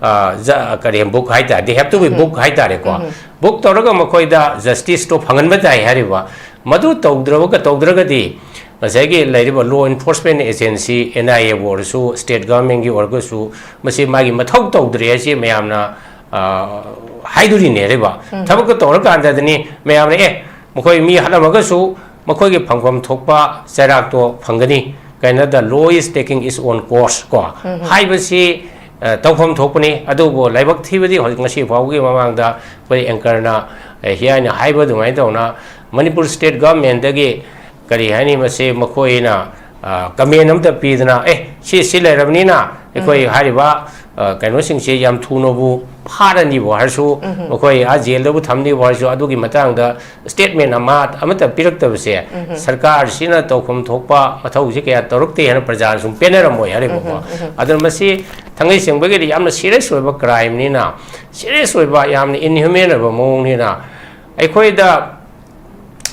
ꯑ, ꯖ-, ꯀꯔꯤ, book ꯍꯥꯏꯇꯥꯔꯦ, they have to be um. Book ꯍꯥꯏꯇꯥꯔꯦꯀꯣ꯫ ꯎꯝ꯫ Book ꯇꯧꯔꯒ ꯃꯈꯣꯏꯗ justiceꯇꯣ ꯐꯪꯍꯟꯕ ꯇꯥꯏ ꯍꯥꯏꯔꯤꯕ꯫ ꯃꯗꯨ ꯇꯧꯗ꯭ꯔꯕꯒ, ꯇꯧꯗ꯭ꯔꯒꯗꯤ ꯉꯁꯥꯏꯒꯤ ꯂꯩꯔꯤꯕ law enforcement agency, NIAꯕꯨ ꯑꯣꯏꯔꯁꯨ, state governmentꯀꯤ ꯑꯣꯏꯔꯒꯁꯨ, ꯃꯁꯤ ꯃꯥꯒꯤ ꯃꯊꯧ ꯇꯧꯗ꯭ꯔꯦ ꯍꯥꯏꯁꯤ ꯃꯌꯥꯝꯅ, ꯑ, ꯍꯥꯏꯗꯣꯔꯤꯅꯦ ꯍꯥꯏꯔꯤꯕ꯫ ꯎꯝ꯫ ꯊꯕꯛꯇꯣ ꯇꯧꯔꯀꯥꯟꯗꯗꯤ ꯃꯌꯥꯝꯅ, "ꯑꯦ, ꯃꯈꯣꯏ ꯃꯤ ꯍꯥꯠꯂꯝꯃꯒꯁꯨ ꯃꯈꯣꯏꯒꯤ ꯐꯪꯐꯝ ꯊꯣꯛꯄ ꯆꯩꯔꯥꯛꯇꯣ ꯐꯪꯒꯅꯤ" ꯀꯥꯏꯅ, "The law is taking its own course" ꯀꯣ, ꯎꯝ꯫ ꯍꯥꯏꯕꯁꯤ, ꯑ, ꯇꯧꯐꯝ ꯊꯣꯛꯄꯅꯤ꯫ ꯑꯗꯨꯕꯨ ꯂꯥꯏꯕꯛ ꯊꯤꯕꯗꯤ ꯍꯧꯖꯤꯛ ꯉꯁꯤ ꯐꯥꯎꯕꯒꯤ ꯃꯃꯥꯡꯗ ꯑꯩꯈꯣꯏ anchorꯅ, ꯑ, ꯍꯤꯌꯥꯏꯅ ꯍꯥꯏꯕ ꯑꯗꯨꯃꯥꯏꯅ ꯇꯧꯅ ꯃꯅꯤꯄꯨꯔ state governmentꯗꯒꯤ ꯀꯔꯤ ꯍꯥꯏꯅꯤ, ꯃꯁꯤ ꯃꯈꯣꯏꯅ, ꯑ, comment ꯑꯝꯇ ꯄꯤꯗꯅ, "ꯑꯦ, ꯁꯤ, ꯁꯤ ꯂꯩꯔꯕꯅꯤꯅ ꯑꯩꯈꯣꯏ ꯎꯝ꯫ ꯍꯥꯏꯔꯤꯕ, ꯑ, ꯀꯩꯅꯣꯁꯤꯡꯁꯦ ꯌꯥꯝ ꯊꯨꯅꯕꯨ ꯐꯥꯔꯅꯤꯕꯨ ꯍꯥꯏꯔꯁꯨ, ꯃꯈꯣꯏ ꯑꯥ ꯖꯦꯜꯗꯕꯨ ꯊꯝꯅꯤꯕꯨ ꯍꯥꯏꯔꯁꯨ, ꯑꯗꯨꯒꯤ ꯃꯇꯥꯡꯗ ꯁ꯭ꯇꯦꯠꯃꯦꯟ ꯑꯃ ꯑꯃꯠꯇ ꯄꯤꯔꯛꯇꯕꯁꯦ, ꯁꯔꯀꯥꯔꯁꯤꯅ ꯇꯧꯐꯝ ꯊꯣꯛꯄ ꯃꯊꯧꯁꯤ ꯀꯌꯥ ꯇꯧꯔꯛꯇꯦ ꯍꯥꯏꯅ ꯄ꯭ꯔꯖꯥꯅ ꯁꯨꯝ ꯄꯦꯟꯅꯔꯝꯃꯣꯏ ꯍꯥꯏꯔꯤꯕꯀꯣ꯫ ꯑꯗꯨꯅ ꯃꯁꯤ ꯊꯥꯡꯒꯩ ꯁꯦꯡꯕꯒꯤꯗꯤ ꯌꯥꯝꯅ ꯁꯤꯔꯤꯌꯁ ꯑꯣꯏꯕ ꯀ꯭ꯔꯥꯏꯝꯅꯤꯅ, ꯁꯤꯔꯤꯌꯁ ꯑꯣꯏꯕ, ꯌꯥꯝꯅ ꯏꯟꯍ꯭ꯌꯨꯃꯦꯟ ꯑꯣꯏꯕ ꯃꯑꯣꯡꯅꯤꯅ, ꯑꯩꯈꯣꯏꯗ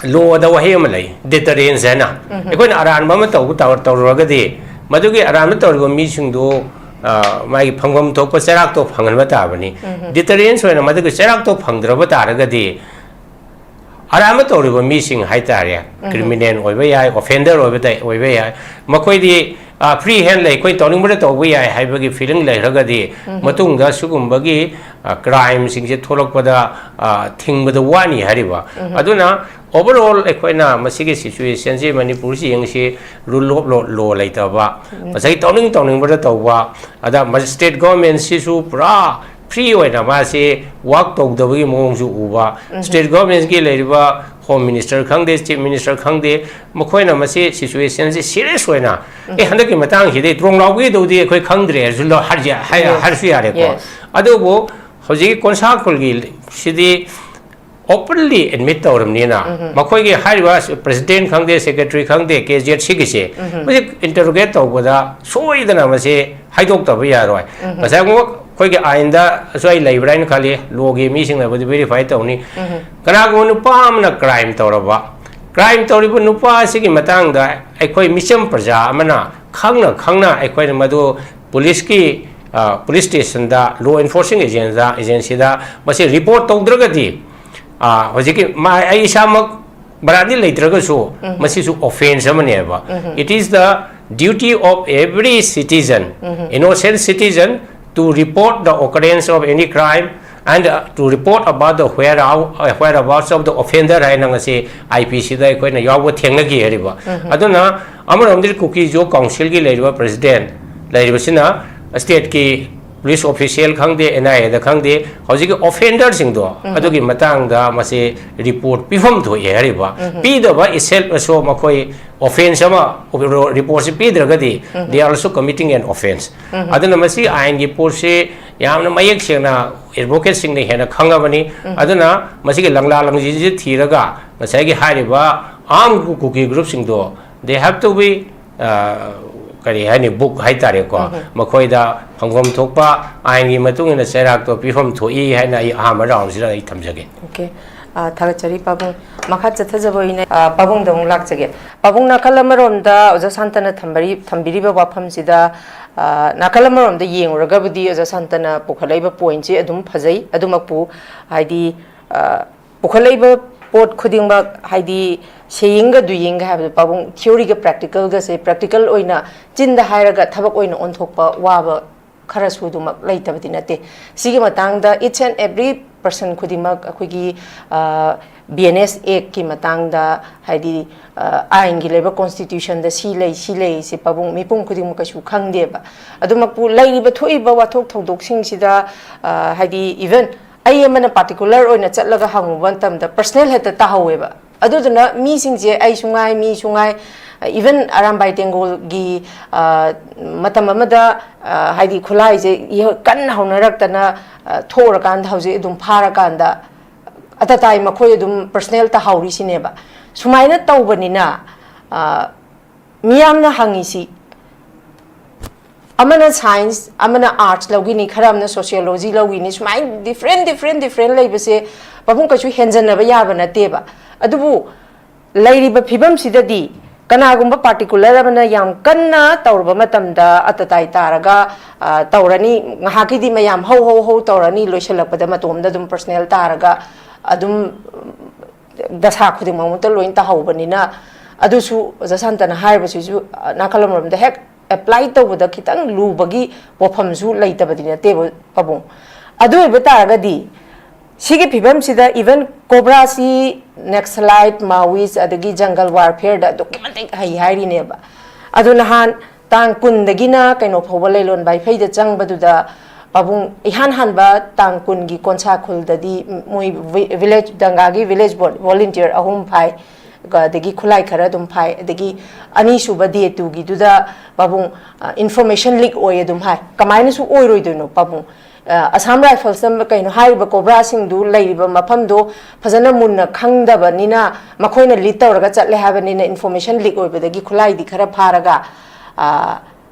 ꯂꯣꯗ ꯋꯥꯍꯩ ꯑꯃ ꯂꯩ, ꯗꯤꯇꯔꯦꯟꯁ ꯍꯥꯏꯅ꯫ ꯑꯩꯈꯣꯏꯅ ꯑꯔꯥꯟꯕ ꯑꯃ ꯇꯧꯕ ꯇꯧ-, ꯇꯧꯔꯨꯔꯒꯗꯤ, ꯃꯗꯨꯒꯤ ꯑꯔꯥꯟꯕ ꯇꯧꯔꯤꯕ ꯃꯤꯁꯤꯡꯗꯨ, ꯑ, ꯃꯥꯒꯤ ꯐꯪꯐꯝ ꯊꯣꯛꯄ ꯆꯩꯔꯥꯛꯇꯣ ꯐꯪꯍꯟꯕ ꯇꯥꯕꯅꯤ꯫ ꯗꯤꯇꯔꯦꯟꯁ ꯑꯣꯏꯅ ꯃꯗꯨꯒꯤ ꯆꯩꯔꯥꯛꯇꯣ ꯐꯪꯗ꯭ꯔꯕ ꯇꯥꯔꯒꯗꯤ, ꯑꯔꯥꯟꯕ ꯇꯧꯔꯤꯕ ꯃꯤꯁꯤꯡ ꯍꯥꯏꯇꯥꯔꯦ, ꯀ꯭ꯔꯤꯃꯤꯅꯦꯜ ꯑꯣꯏꯕ ꯌꯥꯏ, ꯑꯣꯐꯦꯟꯗꯔ ꯑꯣꯏꯕ ꯇ-, ꯑꯣꯏꯕ ꯌꯥꯏ, ꯃꯈꯣꯏꯗꯤ, ꯑ, ꯐ꯭ꯔꯤ ꯍꯦꯟ ꯂꯩ, ꯑꯩꯈꯣꯏ ꯇꯧꯅꯤꯡꯕꯗ ꯇꯧꯕ ꯌꯥꯏ ꯍꯥꯏꯕꯒꯤ ꯐꯤꯂꯤꯡ ꯂꯩꯈ꯭ꯔꯒꯗꯤ, ꯃꯇꯨꯡꯗ ꯁꯤꯒꯨꯝꯕꯒꯤ, ꯑ, ꯀ꯭ꯔꯥꯏꯝꯁꯤꯡꯁꯦ ꯊꯣꯛꯂꯛꯄꯗ, ꯑ, ꯊꯤꯡꯕꯗ ꯋꯥꯅꯤ ꯍꯥꯏꯔꯤꯕ꯫ ꯑꯗꯨꯅ ꯑꯣꯚꯔꯑꯣꯜ ꯑꯩꯈꯣꯏꯅ ꯃꯁꯤꯒꯤ ꯁꯤꯆꯨꯋꯦꯁꯟꯁꯤ, ꯃꯅꯤꯄꯨꯔꯁꯤ ꯌꯦꯡꯁꯤ, ꯔꯨꯜ ꯑꯣꯐ ꯂꯣ, ꯂꯣ ꯂꯩꯇꯕ, ꯉꯁꯥꯏ ꯇꯧꯅꯤꯡ ꯇꯧꯅꯤꯡꯕꯗ ꯇꯧꯕ, ꯑꯗ ꯃ-, ꯁ꯭ꯇꯦꯠ ꯒꯣꯔꯃꯦꯟꯁꯤꯁꯨ ꯄꯨꯔꯥ ꯐ꯭ꯔꯤ ꯑꯣꯏꯅ ꯃꯥꯁꯤ ꯋꯥꯛ ꯇꯧꯗꯕꯒꯤ ꯃꯑꯣꯡꯁꯨ ꯎꯕ꯫ ꯁ꯭ꯇꯦꯠ ꯒꯣꯔꯃꯦꯟꯁꯀꯤ ꯂꯩꯔꯤꯕ ꯍꯣꯝ ꯃꯤꯅꯤꯁꯇꯔ ꯈꯪꯗꯦ, ꯆꯤꯐ ꯃꯤꯅꯤꯁꯇꯔ ꯈꯪꯗꯦ, ꯃꯈꯣꯏꯅ ꯃꯁꯤ ꯁꯤꯆꯨꯋꯦꯁꯟꯁꯤ ꯁꯤꯔꯤꯌꯁ ꯑꯣꯏꯅ, "ꯑꯦ, ꯍꯟꯗꯛꯀꯤ ꯃꯇꯥꯡꯁꯤꯗꯤ ꯇ꯭ꯔꯣꯡ ꯂꯥꯎꯕꯒꯤꯗꯧꯗꯤ ꯑꯩꯈꯣꯏ ꯈꯪꯗ꯭ꯔꯦ" ꯍꯥꯏꯔꯁꯨ ꯂꯧ-, ꯍꯥꯏꯔꯁꯨ ꯌꯥ-, ꯍꯥꯏ-, ꯍꯥꯏꯔꯁꯨ ꯌꯥꯔꯦꯀꯣ꯫ ꯑꯗꯨꯕꯨ ꯍꯧꯖꯤꯛꯀꯤ ꯀꯣꯟꯁꯥ ꯈꯨꯜꯒꯤ ꯁꯤꯗꯤ ꯑꯣꯄꯟꯂꯤ ꯑꯦꯗꯃꯤꯠ ꯇꯧꯔꯕꯅꯤꯅ, ꯃꯈꯣꯏꯒꯤ ꯍꯥꯏꯔꯤꯕ ꯄ꯭ꯔꯦꯁꯤꯗꯦꯟ ꯈꯪꯗꯦ, ꯁꯦꯀ꯭ꯔꯦꯇꯔꯤ ꯈꯪꯗꯦ, ꯀꯦ ꯖꯦꯠ ꯁꯤꯒꯤꯁꯦ, ꯃꯁꯤ ꯏꯟꯇꯔꯣꯒꯦꯠ ꯇꯧꯕꯗ ꯁꯣꯏꯗꯅ ꯃꯁꯤ ꯍꯥꯏꯗꯣꯛꯇꯕ ꯌꯥꯔꯣꯏ꯫ ꯉꯁꯥꯏ ꯑꯃꯨꯛ ꯑꯩꯈꯣꯏꯒꯤ ꯑꯥꯏꯟꯗꯁꯨ ꯑꯩ ꯂꯩꯕ꯭ꯔꯥ ꯍꯥꯏꯅ ꯈꯜꯂꯤ, ꯂꯣꯒꯤ ꯃꯤꯁꯤꯡꯅꯕꯨꯗꯤ ꯚꯦꯔꯤꯐꯥꯏ ꯇꯧꯅꯤ꯫ ꯀꯅꯥꯒꯨꯝꯕ ꯅꯨꯄꯥ ꯑꯃꯅ ꯀ꯭ꯔꯥꯏꯝ ꯇꯧꯔꯕ, ꯀ꯭ꯔꯥꯏꯝ ꯇꯧꯔꯤꯕ ꯅꯨꯄꯥ ꯑꯁꯤꯒꯤ ꯃꯇꯥꯡꯗ ꯑꯩꯈꯣꯏ ꯃꯤꯆꯝ ꯄ꯭ꯔꯖꯥ ꯑꯃꯅ ꯈꯪꯅ ꯈꯪꯅ ꯑꯩꯈꯣꯏꯅ ꯃꯗꯨ ꯄꯨꯂꯤꯁꯀꯤ, ꯑ, ꯄꯨꯂꯤꯁ ꯁ꯭ꯇꯦꯁꯟꯗ, ꯂꯣ ꯏꯟꯐꯣꯔꯁꯤꯡ ꯑꯦꯖꯦꯟꯗ, ꯑꯦꯖꯦꯟꯁꯤꯗ ꯃꯁꯤ ꯔꯤꯄꯣꯔꯠ ꯇꯧꯗ꯭ꯔꯒꯗꯤ, ꯑ, ꯍꯧꯖꯤꯛꯀꯤ ꯃꯥ-, ꯑꯩ ꯏꯁꯥꯃꯛ ꯕꯔꯥꯟꯗꯤ ꯂꯩꯇ꯭ꯔꯒꯁꯨ, ꯃꯁꯤꯁꯨ ꯑꯣꯐꯦꯟꯁ ꯑꯃꯅꯦꯕ꯫ It is the duty of every citizen, innocent citizen, to report the occurrence of any crime and, uh, to report about the where-, uh, whereabouts of the offender ꯍꯥꯏꯅ ꯉꯁꯤ ꯑꯥꯏ ꯄꯤ ꯁꯤꯗ ꯑꯩꯈꯣꯏꯅ ꯌꯥꯎꯕ ꯊꯦꯡꯅꯈꯤ ꯍꯥꯏꯔꯤꯕ꯫ ꯑꯗꯨꯅ ꯑꯃꯔꯣꯝꯗꯗꯤ ꯀꯨꯀꯤ ꯖꯣ ꯀꯥꯎꯟꯁꯤꯜꯒꯤ ꯂꯩꯔꯤꯕ ꯄ꯭ꯔꯦꯁꯤꯗꯦꯟ ꯂꯩꯔꯤꯕꯁꯤꯅ ꯁ꯭ꯇꯦꯠꯀꯤ ꯄꯨꯂꯤꯁ ꯑꯣꯐꯤꯁꯤꯌꯦꯜ ꯈꯪꯗꯦ, ꯑꯦꯟ ꯑꯥꯏ ꯑꯦꯗ ꯈꯪꯗꯦ, ꯍꯧꯖꯤꯛꯀꯤ ꯑꯣꯐꯦꯟꯗꯔꯁꯤꯡꯗꯣ ꯑꯗꯨꯒꯤ ꯃꯇꯥꯡꯗ ꯃꯁꯤ ꯔꯤꯄꯣꯔꯠ ꯄꯤꯐꯝ ꯊꯣꯛꯑꯦ ꯍꯥꯏꯔꯤꯕ꯫ ꯄꯤꯗꯕ ꯏꯁꯦꯜ ꯑꯁꯨ ꯃꯈꯣꯏ ꯑꯣꯐꯦꯟꯁ ꯑꯃ ꯔꯤꯄꯣꯔꯠꯁꯤ ꯄꯤꯗ꯭ꯔꯒꯗꯤ they are also committing an offence. ꯑꯗꯨꯅ ꯃꯁꯤ ꯑꯥꯏꯟꯒꯤ ꯄꯣꯠꯁꯤ ꯌꯥꯝꯅ ꯃꯌꯦꯛ ꯁꯦꯡꯅ ꯑꯦꯗꯚꯣꯀꯦꯠꯁꯤꯡꯅ ꯍꯦꯟꯅ ꯈꯪꯉꯕꯅꯤ꯫ ꯑꯗꯨꯅ ꯃꯁꯤꯒꯤ ꯂꯪꯂꯥ ꯂꯪꯖꯤꯁꯤ ꯊꯤꯔꯒ ꯉꯁꯥꯏꯒꯤ ꯍꯥꯏꯔꯤꯕ ꯑꯥꯔꯝ ꯀꯨꯀꯤ ꯒ꯭ꯔꯨꯞꯁꯤꯡꯗꯣ they have to be, ꯑ, ꯀꯔꯤ ꯍꯥꯏꯅꯤ, ꯕꯨꯛ ꯍꯥꯏꯇꯥꯔꯦꯀꯣ, ꯃꯈꯣꯏꯗ ꯐꯪꯐꯝ ꯊꯣꯛꯄ ꯑꯥꯏꯟꯒꯤ ꯃꯇꯨꯡ ꯏꯟꯅ ꯆꯩꯔꯥꯛꯇꯣ ꯄꯤꯐꯝ ꯊꯣꯛꯏ ꯍꯥꯏꯅ ꯑꯩ ꯑꯍꯥꯟꯕ ꯔꯥꯎꯟꯁꯤꯗ ꯑꯩ ꯊꯝꯖꯒꯦ꯫ ꯑꯣꯀꯦ꯫ ꯑ, ꯊꯥꯒꯠꯆꯔꯤ ꯄꯥꯕꯨꯡ꯫ ꯃꯈꯥ ꯆꯠꯊꯖꯕ ꯑꯣꯏꯅ, ꯑ, ꯄꯥꯕꯨꯡꯗ ꯑꯃꯨꯛ ꯂꯥꯛꯆꯒꯦ꯫ ꯄꯥꯕꯨꯡ, ꯅꯥꯀꯜ ꯑꯃꯔꯣꯝꯗ ꯑꯣꯖꯥ ꯁꯥꯟꯇꯅ ꯊꯝꯕꯔꯤ-, ꯊꯝꯕꯤꯔꯤꯕ ꯋꯥꯐꯝꯁꯤꯗ, ꯑ, ꯅꯥꯀꯜ ꯑꯃꯔꯣꯝꯗ ꯌꯦꯡꯉꯨꯔꯒꯕꯨꯗꯤ ꯑꯣꯖꯥ ꯁꯥꯟꯇꯅ ꯄꯨꯈꯠꯂꯛꯏꯕ ꯄꯣꯏꯟꯠꯁꯤ ꯑꯗꯨꯝ ꯐꯖꯩ꯫ ꯑꯗꯨꯃꯛꯄꯨ ꯍꯥꯏꯗꯤ, ꯑ, ꯄꯨꯈꯠꯂꯛꯏꯕ ꯄꯣꯠ ꯈꯨꯗꯤꯡꯃꯛ, ꯍꯥꯏꯗꯤ ꯁꯦꯌꯤꯡꯒ ꯗꯨꯌꯤꯡꯒ ꯍꯥꯏꯕꯗꯣ, ꯄꯥꯕꯨꯡ, ꯊꯤꯑꯣꯔꯤꯒ ꯄ꯭ꯔꯦꯛꯇꯤꯀꯦꯜꯒꯁꯦ, ꯄ꯭ꯔꯦꯛꯇꯤꯀꯦꯜ ꯑꯣꯏꯅ ꯆꯤꯟꯗ ꯍꯥꯏꯔꯒ ꯊꯕꯛ ꯑꯣꯏꯅ ꯑꯣꯟꯊꯣꯛꯄ ꯋꯥꯕ ꯈꯔꯁꯨ ꯑꯗꯨꯃꯛ ꯂꯩꯇꯕꯗꯤ ꯅꯠꯇꯦ꯫ ꯁꯤꯒꯤ ꯃꯇꯥꯡꯗ each and every person ꯈꯨꯗꯤꯡꯃꯛ ꯑꯩꯈꯣꯏꯒꯤ, ꯑ, ꯕꯤ ꯑꯦꯟ ꯑꯦꯁ ꯑꯦꯛꯀꯤ ꯃꯇꯥꯡꯗ, ꯍꯥꯏꯗꯤ, ꯑ, ꯑꯥꯏꯟꯒꯤ ꯂꯩꯕ ꯀꯣꯟꯁꯇꯤꯇ꯭ꯌꯨꯁꯟꯗ ꯁꯤ ꯂꯩ, ꯁꯤ ꯂꯩ, ꯁꯤ ꯄꯥꯕꯨꯡ ꯃꯤꯄꯨꯝ ꯈꯨꯗꯤꯡꯃꯛ ꯀꯩꯁꯨ ꯈꯪꯗꯦꯕ꯫ ꯑꯗꯨꯃꯛꯄꯨ ꯂꯩꯔꯤꯕ ꯊꯣꯛꯏꯕ ꯋꯥꯊꯣꯛ ꯊꯧꯗꯣꯛꯁꯤꯡꯁꯤꯗ, ꯑ, ꯍꯥꯏꯗꯤ even ꯑꯩ ꯑꯃꯅ ꯄꯥꯔꯇꯤꯀꯨꯂꯔ ꯑꯣꯏꯅ ꯆꯠꯂꯒ ꯍꯪꯉꯨꯕ ꯃꯇꯝꯗ ꯄꯔꯁꯅꯦꯜ ꯍꯦꯛꯇ ꯇꯥꯍꯧꯋꯦꯕ꯫ ꯑꯗꯨꯗꯨꯅ ꯃꯤꯁꯤꯡꯁꯦ ꯑꯩꯁꯨ ꯉꯥꯏ, ꯃꯤꯁꯨ ꯉꯥꯏ, even ꯑꯔꯥꯝꯕꯥꯏ ꯇꯦꯡꯒꯣꯜꯒꯤ, ꯑ, ꯃꯇꯝ ꯑꯃꯗ, ꯑ, ꯍꯥꯏꯗꯤ ꯈꯨꯠꯂꯥꯏꯁꯦ ꯏꯍ-, ꯀꯟꯅ ꯍꯧꯅꯔꯛꯇꯅ, ꯑ, ꯊꯣꯛꯎꯔꯀꯥꯟꯗ ꯍꯧꯖꯤꯛ ꯑꯗꯨꯝ ꯐꯥꯔꯀꯥꯟꯗ ꯑꯇꯇꯥꯏ ꯃꯈꯣꯏ ꯑꯗꯨꯝ ꯄꯔꯁꯅꯦꯜ ꯇꯥꯍꯧꯔꯤꯁꯤꯅꯦꯕ꯫ ꯁꯨꯃꯥꯏꯅ ꯇꯧꯕꯅꯤꯅ, ꯑ, ꯃꯤꯌꯥꯝꯅ ꯍꯪꯉꯤꯁꯤ, ꯑꯃꯅ ꯁꯥꯏꯟꯁ, ꯑꯃꯅ ꯑꯥꯔꯠꯁ ꯂꯧꯈꯤꯅꯤ, ꯈꯔ ꯑꯃꯅ ꯁꯣꯁꯤꯌꯣꯂꯣꯖꯤ ꯂꯧꯈꯤꯅꯤ, ꯁꯨꯃꯥꯏꯅ ꯗꯤꯐ꯭ꯔꯦꯟ, ꯗꯤꯐ꯭ꯔꯦꯟ, ꯗꯤꯐ꯭ꯔꯦꯟ ꯂꯩꯕꯁꯦ ꯄꯥꯕꯨꯡ ꯀꯩꯁꯨ ꯍꯦꯟꯖꯟꯅꯕ ꯌꯥꯕ ꯅꯠꯇꯦꯕ꯫ ꯑꯗꯨꯕꯨ ꯂꯩꯔꯤꯕ ꯐꯤꯕꯝꯁꯤꯗꯗꯤ ꯀꯅꯥꯒꯨꯝꯕ ꯄꯥꯔꯇꯤꯀꯨꯂꯔ ꯑꯃꯅ ꯌꯥꯝ ꯀꯟꯅ ꯇꯧꯔꯨꯕ ꯃꯇꯝꯗ, ꯑꯇꯇꯥꯏ ꯇꯥꯔꯒ, ꯑ, ꯇꯧꯔꯅꯤ, ꯉꯥꯏꯍꯥꯛꯀꯤꯗꯤ ꯃꯌꯥꯝ ꯍꯧ ꯍꯧ ꯍꯧ ꯇꯧꯔꯅꯤ, ꯂꯣꯏꯁꯤꯜꯂꯛꯄꯗ ꯃꯇꯣꯝꯗ ꯑꯗꯨꯝ ꯄꯔꯁꯅꯦꯜ ꯇꯥꯔꯒ ꯑꯗꯨꯝ ꯗꯁꯥ ꯈꯨꯗꯤꯡꯃꯛꯃꯛꯇ ꯂꯣꯏꯅ ꯇꯥꯍꯧꯕꯅꯤꯅ, ꯑꯗꯨꯁꯨ ꯑꯣꯖꯥ ꯁꯥꯟꯇꯅ ꯍꯥꯏꯔꯤꯕꯁꯤꯁꯨ, ꯑ, ꯅꯥꯀꯜ ꯑꯃꯔꯣꯝꯗ ꯍꯦꯛ ꯑꯦꯄ꯭ꯂꯥꯏ ꯇꯧꯕꯗ ꯈꯤꯇꯪ ꯂꯨꯕꯒꯤ ꯋꯥꯐꯝꯁꯨ ꯂꯩꯇꯕꯗꯤ ꯅꯠꯇꯦꯕ ꯄꯥꯕꯨꯡ꯫ ꯑꯗꯨ ꯑꯣꯏꯕ ꯇꯥꯔꯒꯗꯤ ꯁꯤꯒꯤ ꯐꯤꯕꯝꯁꯤꯗ even ꯀꯣꯕ꯭ꯔꯥꯁꯤ ꯅꯦꯛꯁꯂꯥꯏꯠ, ꯃꯥꯋꯤꯁ, ꯑꯗꯒꯤ ꯖꯪꯒꯜ ꯋꯥꯔꯐꯤꯌꯔꯗ ꯑꯗꯨꯛꯀꯤ ꯃꯇꯤꯛ ꯍꯩ ꯍꯥꯏꯔꯤꯅꯦꯕ꯫ ꯑꯗꯨ ꯅꯍꯥꯟ ꯇꯥꯡ ꯀꯨꯟꯗꯒꯤꯅ ꯀꯩꯅꯣ ꯐꯥꯎꯕ ꯂꯩꯂꯣꯟ ꯕꯥꯏꯐꯩꯗ ꯆꯪꯕꯗꯨꯗ ꯄꯥꯕꯨꯡ ꯏꯍꯥꯟ ꯍꯥꯟꯕ ꯇꯥꯡ ꯀꯨꯟꯒꯤ ꯀꯣꯟꯁꯥ ꯈꯨꯜꯗꯗꯤ ꯃꯣꯏ ꯚꯤ-, ꯚꯤꯂꯦꯖ ꯗꯪꯒꯥꯒꯤ ꯚꯤꯂꯦꯖ ꯚꯣ-, ꯚꯣꯂꯨꯟꯇꯤꯌꯔ ꯑꯍꯨꯝ ꯐꯥꯏ꯫ ꯑꯗꯒꯤ ꯈꯨꯠꯂꯥꯏ ꯈꯔ ꯑꯗꯨꯝ ꯐꯥꯏ꯫ ꯑꯗꯒꯤ ꯑꯅꯤꯁꯨꯕ ꯗꯦ ꯇꯨꯒꯤꯗꯨꯗ ꯄꯥꯕꯨꯡ, ꯑ, information leak ꯑꯣꯏ ꯑꯗꯨꯝ ꯍꯥꯏ꯫ ꯀꯃꯥꯏꯅꯁꯨ ꯑꯣꯏꯔꯣꯏꯗꯣꯏꯅꯣ ꯄꯥꯕꯨꯡ? ꯑ, Assam Riflesꯇ ꯀꯩꯅꯣ ꯍꯥꯏꯔꯤꯕ ꯀꯣꯕ꯭ꯔꯥꯁꯤꯡꯗꯨ ꯂꯩꯔꯤꯕ ꯃꯐꯝꯗꯣ ꯐꯖꯅ ꯃꯨꯟꯅ ꯈꯪꯗꯕꯅꯤꯅ ꯃꯈꯣꯏꯅ lead ꯇꯧꯔꯒ ꯆꯠꯂꯦ ꯍꯥꯏꯕꯅꯤꯅ information leak ꯑꯣꯏꯕꯗꯒꯤ ꯈꯨꯠꯂꯥꯏꯗꯤ ꯈꯔ ꯐꯥꯔꯒ, ꯑ,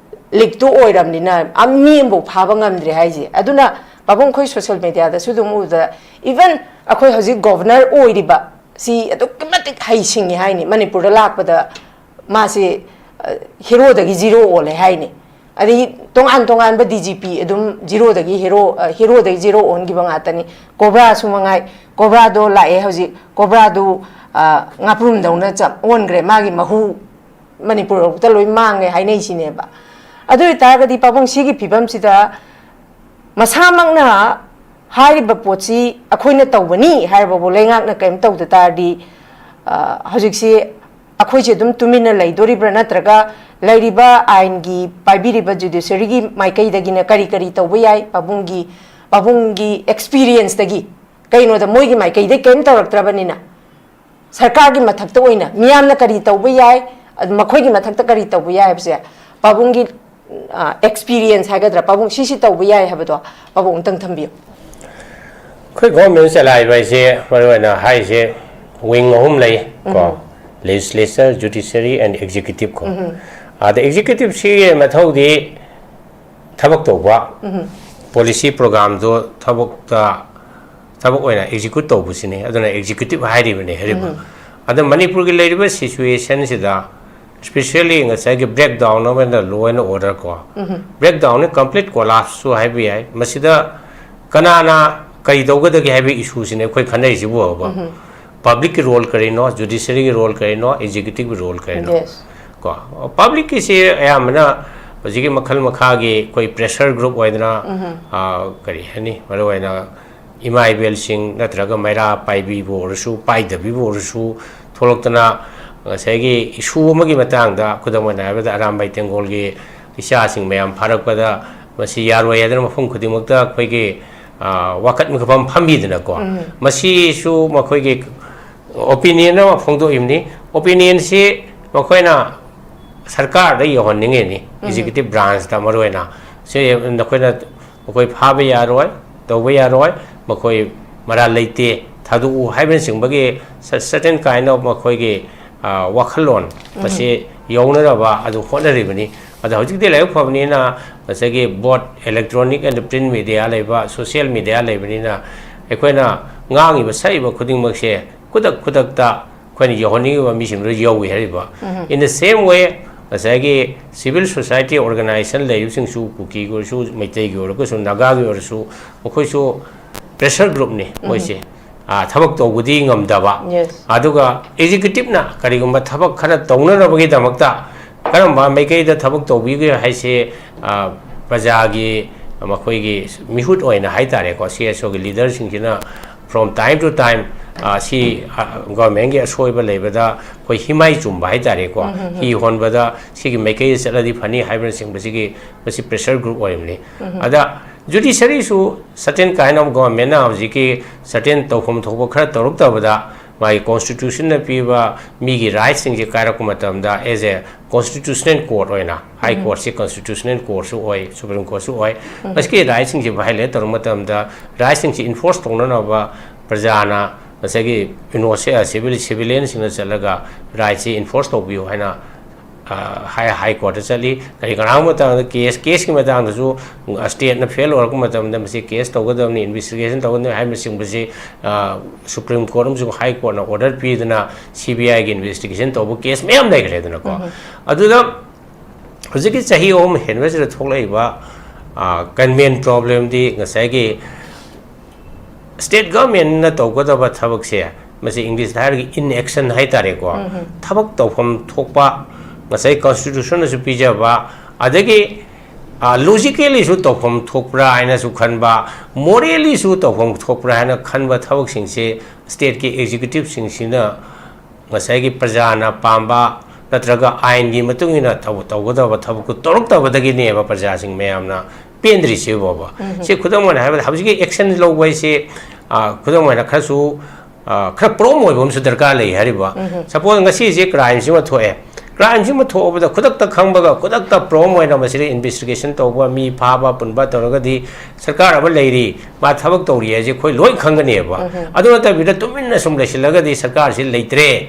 leakꯇꯨ ꯑꯣꯏꯔꯝꯅꯤꯅ ꯑꯝ-, ꯃꯤ ꯑꯃꯐꯥꯎ ꯐꯥꯕ ꯉꯝꯗ꯭ꯔꯦ ꯍꯥꯏꯁꯦ꯫ ꯑꯗꯨꯅ ꯄꯥꯕꯨꯡ ꯑꯩꯈꯣꯏ social mediaꯗꯁꯨ ꯑꯗꯨꯝ ꯎꯕꯗ even ꯑꯩꯈꯣꯏ ꯍꯧꯖꯤꯛ governor ꯑꯣꯏꯔꯤꯕ ꯁꯤ ꯑꯗꯨꯛꯀꯤ ꯃꯇꯤꯛ ꯍꯩꯁꯤꯡꯉꯤ ꯍꯥꯏꯅꯤ꯫ ꯃꯅꯤꯄꯨꯔꯗ ꯂꯥꯛꯄꯗ ꯃꯥꯁꯤ, ꯑ, heroꯗꯒꯤ zero ꯑꯣꯜꯂꯦ ꯍꯥꯏꯅꯤ꯫ ꯑꯗꯒꯤ ꯇꯣꯉꯥꯟ ꯇꯣꯉꯥꯟꯕ D G P ꯑꯗꯨꯝ zeroꯗꯒꯤ hero, ꯑ, heroꯗꯒꯤ zero ꯑꯣꯟꯈꯤꯕ ꯉꯥꯛꯇꯅꯤ꯫ ꯀꯣꯕ꯭ꯔꯥꯁꯨ ꯃꯉꯥꯏ, ꯀꯣꯕ꯭ꯔꯥꯗꯣ ꯂꯥꯛꯑꯦ ꯍꯧꯖꯤꯛ, ꯀꯣꯕ꯭ꯔꯥꯗꯨ, ꯑ, ꯉꯥꯄ꯭ꯔꯨꯝꯗꯧꯅ ꯆꯞ ꯑꯣꯟꯈ꯭ꯔꯦ꯫ ꯃꯥꯒꯤ ꯃꯍꯨ ꯃꯅꯤꯄꯨꯔꯗ ꯂꯣꯏ ꯃꯥꯡꯉꯦ ꯍꯥꯏꯅꯩꯁꯤꯅꯦꯕ꯫ ꯑꯗꯨ ꯑꯣꯏꯇꯥꯔꯒꯗꯤ ꯄꯥꯕꯨꯡ ꯁꯤꯒꯤ ꯐꯤꯕꯝꯁꯤꯗ ꯃꯁꯥꯃꯛꯅ ꯍꯥꯏꯔꯤꯕ ꯄꯣꯠꯁꯤ ꯑꯩꯈꯣꯏꯅ ꯇꯧꯕꯅꯤ ꯍꯥꯏꯔꯕꯕꯨ ꯂꯩꯉꯥꯛꯅ ꯀꯔꯤꯝ ꯇꯧꯗ ꯇꯥꯔꯗꯤ, ꯑ, ꯍꯧꯖꯤꯛꯁꯤ ꯑꯩꯈꯣꯏꯁꯦ ꯑꯗꯨꯝ ꯇꯨꯃꯤꯟꯅ ꯂꯩꯗꯣꯔꯤꯕ꯭ꯔꯥ? ꯅꯠꯇ꯭ꯔꯒ ꯂꯩꯔꯤꯕ ꯑꯥꯏꯟꯒꯤ, ꯄꯥꯏꯕꯤꯔꯤꯕ judiciaryꯒꯤ ꯃꯥꯏꯀꯩꯗꯒꯤꯅ ꯀꯔꯤ ꯀꯔꯤ ꯇꯧꯕ ꯌꯥꯏ? ꯄꯥꯕꯨꯡꯒꯤ, ꯄꯥꯕꯨꯡꯒꯤ experienceꯇꯒꯤ, ꯀꯩꯅꯣꯗ ꯃꯣꯏꯒꯤ ꯃꯥꯏꯀꯩꯗꯒꯤ ꯀꯔꯤꯝ ꯇꯧꯔꯛꯇ꯭ꯔꯕꯅꯤꯅ ꯁꯔꯀꯥꯔꯒꯤ ꯃꯊꯛꯇ ꯑꯣꯏꯅ ꯃꯤꯌꯥꯝꯅ ꯀꯔꯤ ꯇꯧꯕ ꯌꯥꯏ, ꯑꯗꯨ ꯃꯈꯣꯏꯒꯤ ꯃꯊꯛꯇ ꯀꯔꯤ ꯇꯧꯕ ꯌꯥꯏ ꯍꯥꯏꯕꯁꯦ ꯄꯥꯕꯨꯡꯒꯤ, ꯑ, experience ꯍꯥꯏꯒꯗ꯭ꯔꯥ, ꯄꯥꯕꯨꯡ ꯁꯤꯁꯤ ꯇꯧꯕ ꯌꯥꯏ ꯍꯥꯏꯕꯗꯣ ꯄꯥꯕꯨꯡ ꯑꯃꯨꯛꯇꯪ ꯊꯝꯕꯤꯌꯨ꯫ ꯑꯩꯈꯣꯏ government ꯆꯂꯥꯏꯕ ꯍꯥꯏꯁꯦ ꯃꯔꯨ ꯑꯣꯏꯅ ꯍꯥꯏꯁꯦ wing ꯑꯍꯨꯝ ꯂꯩ ꯀꯣ, legislature, judiciary and executive ꯀꯣ꯫ ꯑꯗ executiveꯁꯤꯒꯤ ꯃꯊꯧꯗꯤ ꯊꯕꯛ ꯇꯧꯕ, policy programꯗꯣ ꯊꯕꯛꯇ, ꯊꯕꯛ ꯑꯣꯏꯅ execute ꯇꯧꯕꯁꯤꯅꯤ꯫ ꯑꯗꯨꯅ executive ꯍꯥꯏꯔꯤꯕꯅꯤ ꯍꯥꯏꯔꯤꯕ꯫ ꯑꯗ ꯃꯅꯤꯄꯨꯔꯒꯤ ꯂꯩꯔꯤꯕ situationꯁꯤꯗ specially ꯉꯁꯥꯏꯒꯤ breakdown ꯑꯃꯅ law and order ꯀꯣ, breakdownꯅꯤ, complete collapseꯁꯨ ꯍꯥꯏꯕ ꯌꯥꯏ꯫ ꯃꯁꯤꯗ ꯀꯅꯥꯅ ꯀꯔꯤ ꯇꯧꯒꯗꯒꯦ ꯍꯥꯏꯕ issueꯁꯤꯅꯦ ꯑꯩꯈꯣꯏ ꯈꯟꯅꯔꯤꯁꯤꯕꯨ ꯍꯧꯕ꯫ Publicꯀꯤ role ꯀꯔꯤꯅꯣ, judiciaryꯒꯤ role ꯀꯔꯤꯅꯣ, executiveꯀꯤ role ꯀꯔꯤꯅꯣ? Yes. ꯀꯣ, publicꯀꯤꯁꯤ ꯑꯌꯥꯝꯕꯅ ꯍꯧꯖꯤꯛꯀꯤ ꯃꯈꯜ ꯃꯈꯥꯒꯤ ꯑꯩꯈꯣꯏ pressure group ꯑꯣꯏꯗꯅ, ꯑ, ꯀꯔꯤ ꯍꯥꯏꯅꯤ, ꯃꯔꯨ ꯑꯣꯏꯅ ꯏꯃꯥ ꯏꯕꯦꯜꯁꯤꯡ ꯅꯠꯇ꯭ꯔꯒ ꯃꯩꯔꯥ ꯄꯥꯏꯕꯤꯕ ꯑꯣꯏꯔꯁꯨ, ꯄꯥꯏꯗꯕꯤꯕ ꯑꯣꯏꯔꯁꯨ, ꯊꯣꯛꯂꯛꯇꯅ ꯉꯁꯥꯏꯒꯤ issue ꯑꯃꯒꯤ ꯃꯇꯥꯡꯗ, ꯈꯨꯗꯝ ꯑꯣꯏꯅ ꯍꯥꯏꯔꯕꯗ ꯑꯔꯥꯝꯕꯥꯏ ꯇꯦꯡꯒꯣꯜꯒꯤ ꯏꯆꯥꯁꯤꯡ ꯃꯌꯥꯝ ꯐꯥꯔꯛꯄꯗ ꯃꯁꯤ ꯌꯥꯔꯣꯏ ꯍꯥꯏꯗꯅ ꯃꯐꯝ ꯈꯨꯗꯤꯡꯃꯛꯇ ꯑꯩꯈꯣꯏꯒꯤ, ꯑ, ꯋꯥꯀꯠ ꯃꯤꯈꯐꯝ ꯐꯝꯕꯤꯗꯅꯀꯣ, ꯃꯁꯤꯁꯨ ꯃꯈꯣꯏꯒꯤ ꯑꯣꯄꯤꯅꯤꯌꯟ ꯑꯃ ꯐꯣꯡꯗꯣꯛꯏꯕꯅꯤ꯫ ꯑꯣꯄꯤꯅꯤꯌꯟꯁꯤ ꯃꯈꯣꯏꯅ ꯁꯔꯀꯥꯔꯗ ꯌꯧꯍꯟꯅꯤꯡꯉꯤꯅꯤ, ꯑꯦꯛꯖꯤꯀ꯭ꯌꯨꯇꯤꯚ ꯕ꯭ꯔꯥꯟꯁꯇ ꯃꯔꯨꯑꯣꯏꯅ꯫ ꯁꯤ ꯅꯈꯣꯏꯅ, ꯃꯈꯣꯏ ꯐꯥꯕ ꯌꯥꯔꯣꯏ, ꯇꯧꯕ ꯌꯥꯔꯣꯏ, ꯃꯈꯣꯏ ꯃꯔꯥꯜ ꯂꯩꯇꯦ, ꯊꯥꯗꯣꯛꯎ ꯍꯥꯏꯕꯅꯆꯤꯡꯕꯒꯤ ꯁ-, certain kind of ꯃꯈꯣꯏꯒꯤ, ꯑ, ꯋꯥꯈꯜꯂꯣꯟ ꯃꯁꯤ ꯌꯧꯅꯅꯕ ꯑꯗꯨ ꯍꯣꯠꯅꯔꯤꯕꯅꯤ꯫ ꯑꯗꯣ ꯍꯧꯖꯤꯛꯇꯤ ꯂꯥꯏꯕꯛ ꯐꯕꯅꯤꯅ ꯉꯁꯥꯏꯒꯤ both electronic and print media ꯂꯩꯕ, social media ꯂꯩꯕꯅꯤꯅ ꯑꯩꯈꯣꯏꯅ ꯉꯥꯡꯉꯤꯕ ꯁꯛꯏꯕ ꯈꯨꯗꯤꯡꯃꯛꯁꯦ ꯈꯨꯗꯛ ꯈꯨꯗꯛꯇ ꯑꯩꯈꯣꯏꯅ ꯌꯧꯍꯟꯅꯤꯡꯉꯤꯕ ꯃꯤꯁꯤꯡꯗꯨꯗ ꯌꯧꯏ ꯍꯥꯏꯔꯤꯕ꯫ In the same way, ꯉꯁꯥꯏꯒꯤ civil society organization ꯂꯩꯔꯤꯕꯁꯤꯡꯁꯨ, ꯀꯨꯀꯤꯒꯤ ꯑꯣꯏꯔꯁꯨ, ꯃꯩꯇꯩꯒꯤ ꯑꯣꯏꯔꯒꯁꯨ, ꯅꯥꯒꯥꯒꯤ ꯑꯣꯏꯔꯁꯨ, ꯃꯈꯣꯏꯁꯨ pressure groupꯅꯤ ꯃꯣꯏꯁꯦ꯫ ꯑꯥ, ꯊꯕꯛ ꯇꯧꯕꯗꯤ ꯉꯝꯗꯕ꯫ Yes. ꯑꯗꯨꯒ ꯑꯦꯛꯖꯤꯀ꯭ꯌꯨꯇꯤꯚꯅ ꯀꯔꯤꯒꯨꯝꯕ ꯊꯕꯛ ꯈꯔ ꯇꯧꯅꯅꯕꯒꯤꯗꯃꯛꯇ ꯀꯔꯝꯕ ꯃꯥꯏꯀꯩꯗ ꯊꯕꯛ ꯇꯧꯕꯤꯒꯦ ꯍꯥꯏꯁꯦ, ꯑꯥ, ꯄ꯭ꯔꯖꯥꯒꯤ, ꯃꯈꯣꯏꯒꯤ ꯃꯤꯍꯨꯠ ꯑꯣꯏꯅ ꯍꯥꯏ ꯇꯥꯔꯦꯀꯣ, ꯁꯤ ꯑꯦꯁ ꯑꯣꯒꯤ ꯂꯤꯗꯔꯁꯤꯡꯁꯤꯅ from time to time, ꯑ, ꯁꯤ, ꯑ, ꯒꯣꯔꯃꯦꯟꯒꯤ ꯑꯁꯣꯏꯕ ꯂꯩꯕꯗ ꯑꯩꯈꯣꯏ ꯍꯤꯃꯥꯏ ꯆꯨꯝꯕ ꯍꯥꯏ ꯇꯥꯔꯦꯀꯣ, ꯍꯤ ꯍꯣꯟꯕꯗ ꯁꯤꯒꯤ ꯃꯥꯏꯀꯩꯗ ꯆꯠꯂꯗꯤ ꯐꯅꯤ ꯍꯥꯏꯕꯅꯆꯤꯡꯕꯁꯤꯒꯤ ꯃꯁꯤ pressure group ꯑꯣꯏꯔꯤꯕꯅꯤ꯫ ꯑꯗ ꯖꯨꯗꯤꯁꯔꯤꯁꯨ certain kind of ꯒꯣꯔꯃꯦꯟꯅ ꯍꯧꯖꯤꯛꯀꯤ certain ꯇꯧꯐꯝ ꯊꯣꯛꯄ ꯈꯔ ꯇꯧꯔꯛꯇꯕꯗ ꯃꯥꯒꯤ ꯀꯣꯟꯁꯇꯤꯇ꯭ꯌꯨꯁꯟꯅ ꯄꯤꯕ ꯃꯤꯒꯤ ꯔꯥꯏꯠꯁꯤꯡꯁꯦ ꯀꯥꯏꯔꯛꯄ ꯃꯇꯝꯗ as a constitutional court ꯑꯣꯏꯅ, ꯍꯥꯏ ꯀꯣꯔꯠꯁꯤ constitutional courtꯁꯨ ꯑꯣꯏ, ꯁꯨꯄ꯭ꯔꯤꯝ ꯀꯣꯔꯠꯁꯨ ꯑꯣꯏ, ꯃꯁꯤꯒꯤ ꯔꯥꯏꯠꯁꯤꯡꯁꯤ violate ꯇꯧꯔꯛꯄ ꯃꯇꯝꯗ ꯔꯥꯏꯠꯁꯤꯡꯁꯤ enforce ꯇꯧꯅꯅꯕ ꯄ꯭ꯔꯖꯥꯅ ꯉꯁꯥꯏꯒꯤ ꯏꯅꯣꯁꯦ-, ꯁꯤꯚꯤꯂꯤꯌꯟꯁꯤꯡꯅ ꯆꯠꯂꯒ ꯔꯥꯏꯠꯁꯤ enforce ꯇꯧꯕꯤꯌꯨ ꯍꯥꯏꯅ, ꯑ, ꯍꯥꯏ, ꯍꯥꯏ ꯀꯣꯔꯠꯇ ꯆꯠꯂꯤ꯫ ꯀꯔꯤ ꯀꯔꯥꯡ ꯃꯇꯥꯡꯗ ꯀꯦꯁ, ꯀꯦꯁꯀꯤ ꯃꯇꯥꯡꯗꯁꯨ ꯁ꯭ꯇꯦꯠꯅ ꯐꯦꯜ ꯑꯣꯏꯔꯛꯄ ꯃꯇꯝꯗ ꯃꯁꯤ ꯀꯦꯁ ꯇꯧꯒꯗꯕꯅꯤ, ꯏꯟꯚꯦꯁꯇꯤꯒꯦꯁꯟ ꯇꯧꯒꯗꯕꯅꯤ ꯍꯥꯏꯕꯅꯆꯤꯡꯕꯁꯤ, ꯑ, ꯁꯨꯄ꯭ꯔꯤꯝ ꯀꯣꯔꯠ ꯑꯃꯁꯨꯡ ꯍꯥꯏ ꯀꯣꯔꯠꯅ ꯑꯣꯔꯗꯔ ꯄꯤꯗꯨꯅ ꯁꯤ ꯕꯤ ꯑꯥꯏꯒꯤ ꯏꯟꯚꯦꯁꯇꯤꯒꯦꯁꯟ ꯇꯧꯕ ꯀꯦꯁ ꯃꯌꯥꯝ ꯂꯩꯈ꯭ꯔꯦꯗꯅꯀꯣ꯫ ꯑꯗꯨꯗ ꯍꯧꯖꯤꯛꯀꯤ ꯆꯍꯤ ꯑꯍꯨꯝ ꯍꯦꯟꯕꯁꯤꯗ ꯊꯣꯛꯂꯛꯏꯕ, ꯑ, ꯀꯟꯚꯦꯟ ꯄ꯭ꯔꯣꯕ꯭ꯂꯦꯝꯗꯤ ꯉꯁꯥꯏꯒꯤ ꯁ꯭ꯇꯦꯠ ꯒꯚꯔꯟꯃꯦꯟꯠꯅ ꯇꯧꯒꯗꯕ ꯊꯕꯛꯁꯦ, ꯃꯁꯤ ꯏꯪꯂꯤꯁꯇ ꯍꯥꯏꯔꯒ inaction ꯍꯥꯏ ꯇꯥꯔꯦꯀꯣ꯫ ꯊꯕꯛ ꯇꯧꯐꯝ ꯊꯣꯛꯄ, ꯉꯁꯥꯏ ꯀꯣꯟꯁꯇꯤꯇ꯭ꯌꯨꯁꯟꯅꯁꯨ ꯄꯤꯖꯕ, ꯑꯗꯒꯤ, ꯑ, ꯂꯣꯖꯤꯀꯦꯜꯂꯤꯁꯨ ꯇꯧꯐꯝ ꯊꯣꯛꯄ꯭ꯔꯥ ꯍꯥꯏꯅꯁꯨ ꯈꯟꯕ, ꯃꯣꯔꯦꯜꯂꯤꯁꯨ ꯇꯧꯐꯝ ꯊꯣꯛꯄ꯭ꯔꯥ ꯍꯥꯏꯅ ꯈꯟꯕ ꯊꯕꯛꯁꯤꯡꯁꯦ ꯁ꯭ꯇꯦꯠꯀꯤ ꯑꯦꯛꯖꯤꯀ꯭ꯌꯨꯇꯤꯚꯁꯤꯡꯁꯤꯅ ꯉꯁꯥꯏꯒꯤ ꯄ꯭ꯔꯖꯥꯅ ꯄꯥꯝꯕ ꯅꯠꯇ꯭ꯔꯒ ꯑꯥꯏꯟꯒꯤ ꯃꯇꯨꯡ ꯏꯟꯅ ꯇꯧ-, ꯇꯧꯒꯗꯕ ꯊꯕꯛꯇꯨ ꯇꯧꯔꯛꯇꯕꯗꯒꯤꯅꯦꯕ ꯄ꯭ꯔꯖꯥꯁꯤꯡ ꯃꯌꯥꯝꯅ ꯄꯦꯟꯗ꯭ꯔꯤꯁꯤ ꯐꯥꯎꯕ꯫ ꯁꯤ ꯈꯨꯗꯝ ꯑꯣꯏꯅ ꯍꯥꯏꯔꯕꯗ ꯍꯧꯖꯤꯛꯀꯤ ꯑꯦꯛꯁꯟ ꯂꯧꯕ ꯍꯥꯏꯁꯤ, ꯑ, ꯈꯨꯗꯝ ꯑꯣꯏꯅ ꯈꯔꯁꯨ ꯑ, ꯈꯔ ꯄ꯭ꯔꯣꯝ ꯑꯣꯏꯕ ꯑꯃꯁꯨ ꯗꯔꯀꯥꯔ ꯂꯩ ꯍꯥꯏꯔꯤꯕ꯫ ꯁꯄꯣꯖ ꯉꯁꯤꯁꯦ ꯀ꯭ꯔꯥꯏꯝꯁꯤꯃ ꯊꯣꯛꯑꯦ, ꯀ꯭ꯔꯥꯏꯝꯁꯤꯃ ꯊꯣꯛꯑꯕꯗ ꯈꯨꯗꯛꯇ ꯈꯪꯕꯒ ꯈꯨꯗꯛꯇ ꯄ꯭ꯔꯣꯝ ꯑꯣꯏꯅ ꯃꯁꯤꯗ ꯏꯟꯚꯦꯁꯇꯤꯒꯦꯁꯟ ꯇꯧꯕ, ꯃꯤ ꯐꯥꯕ ꯄꯨꯟꯕ ꯇꯧꯔꯒꯗꯤ ꯁꯔꯀꯥꯔ ꯑꯃ ꯂꯩꯔꯤ, ꯃꯥ ꯊꯕꯛ ꯇꯧꯔꯤ ꯍꯥꯏꯁꯦ ꯑꯩꯈꯣꯏ ꯂꯣꯏ ꯈꯪꯒꯅꯦꯕ꯫ ꯑꯗꯨ ꯅꯠꯇꯕꯤꯗ ꯇꯨꯃꯤꯟꯅ ꯁꯨꯝ ꯂꯩꯁꯤꯜꯂꯒꯗꯤ ꯁꯔꯀꯥꯔꯁꯤ ꯂꯩꯇ꯭ꯔꯦ,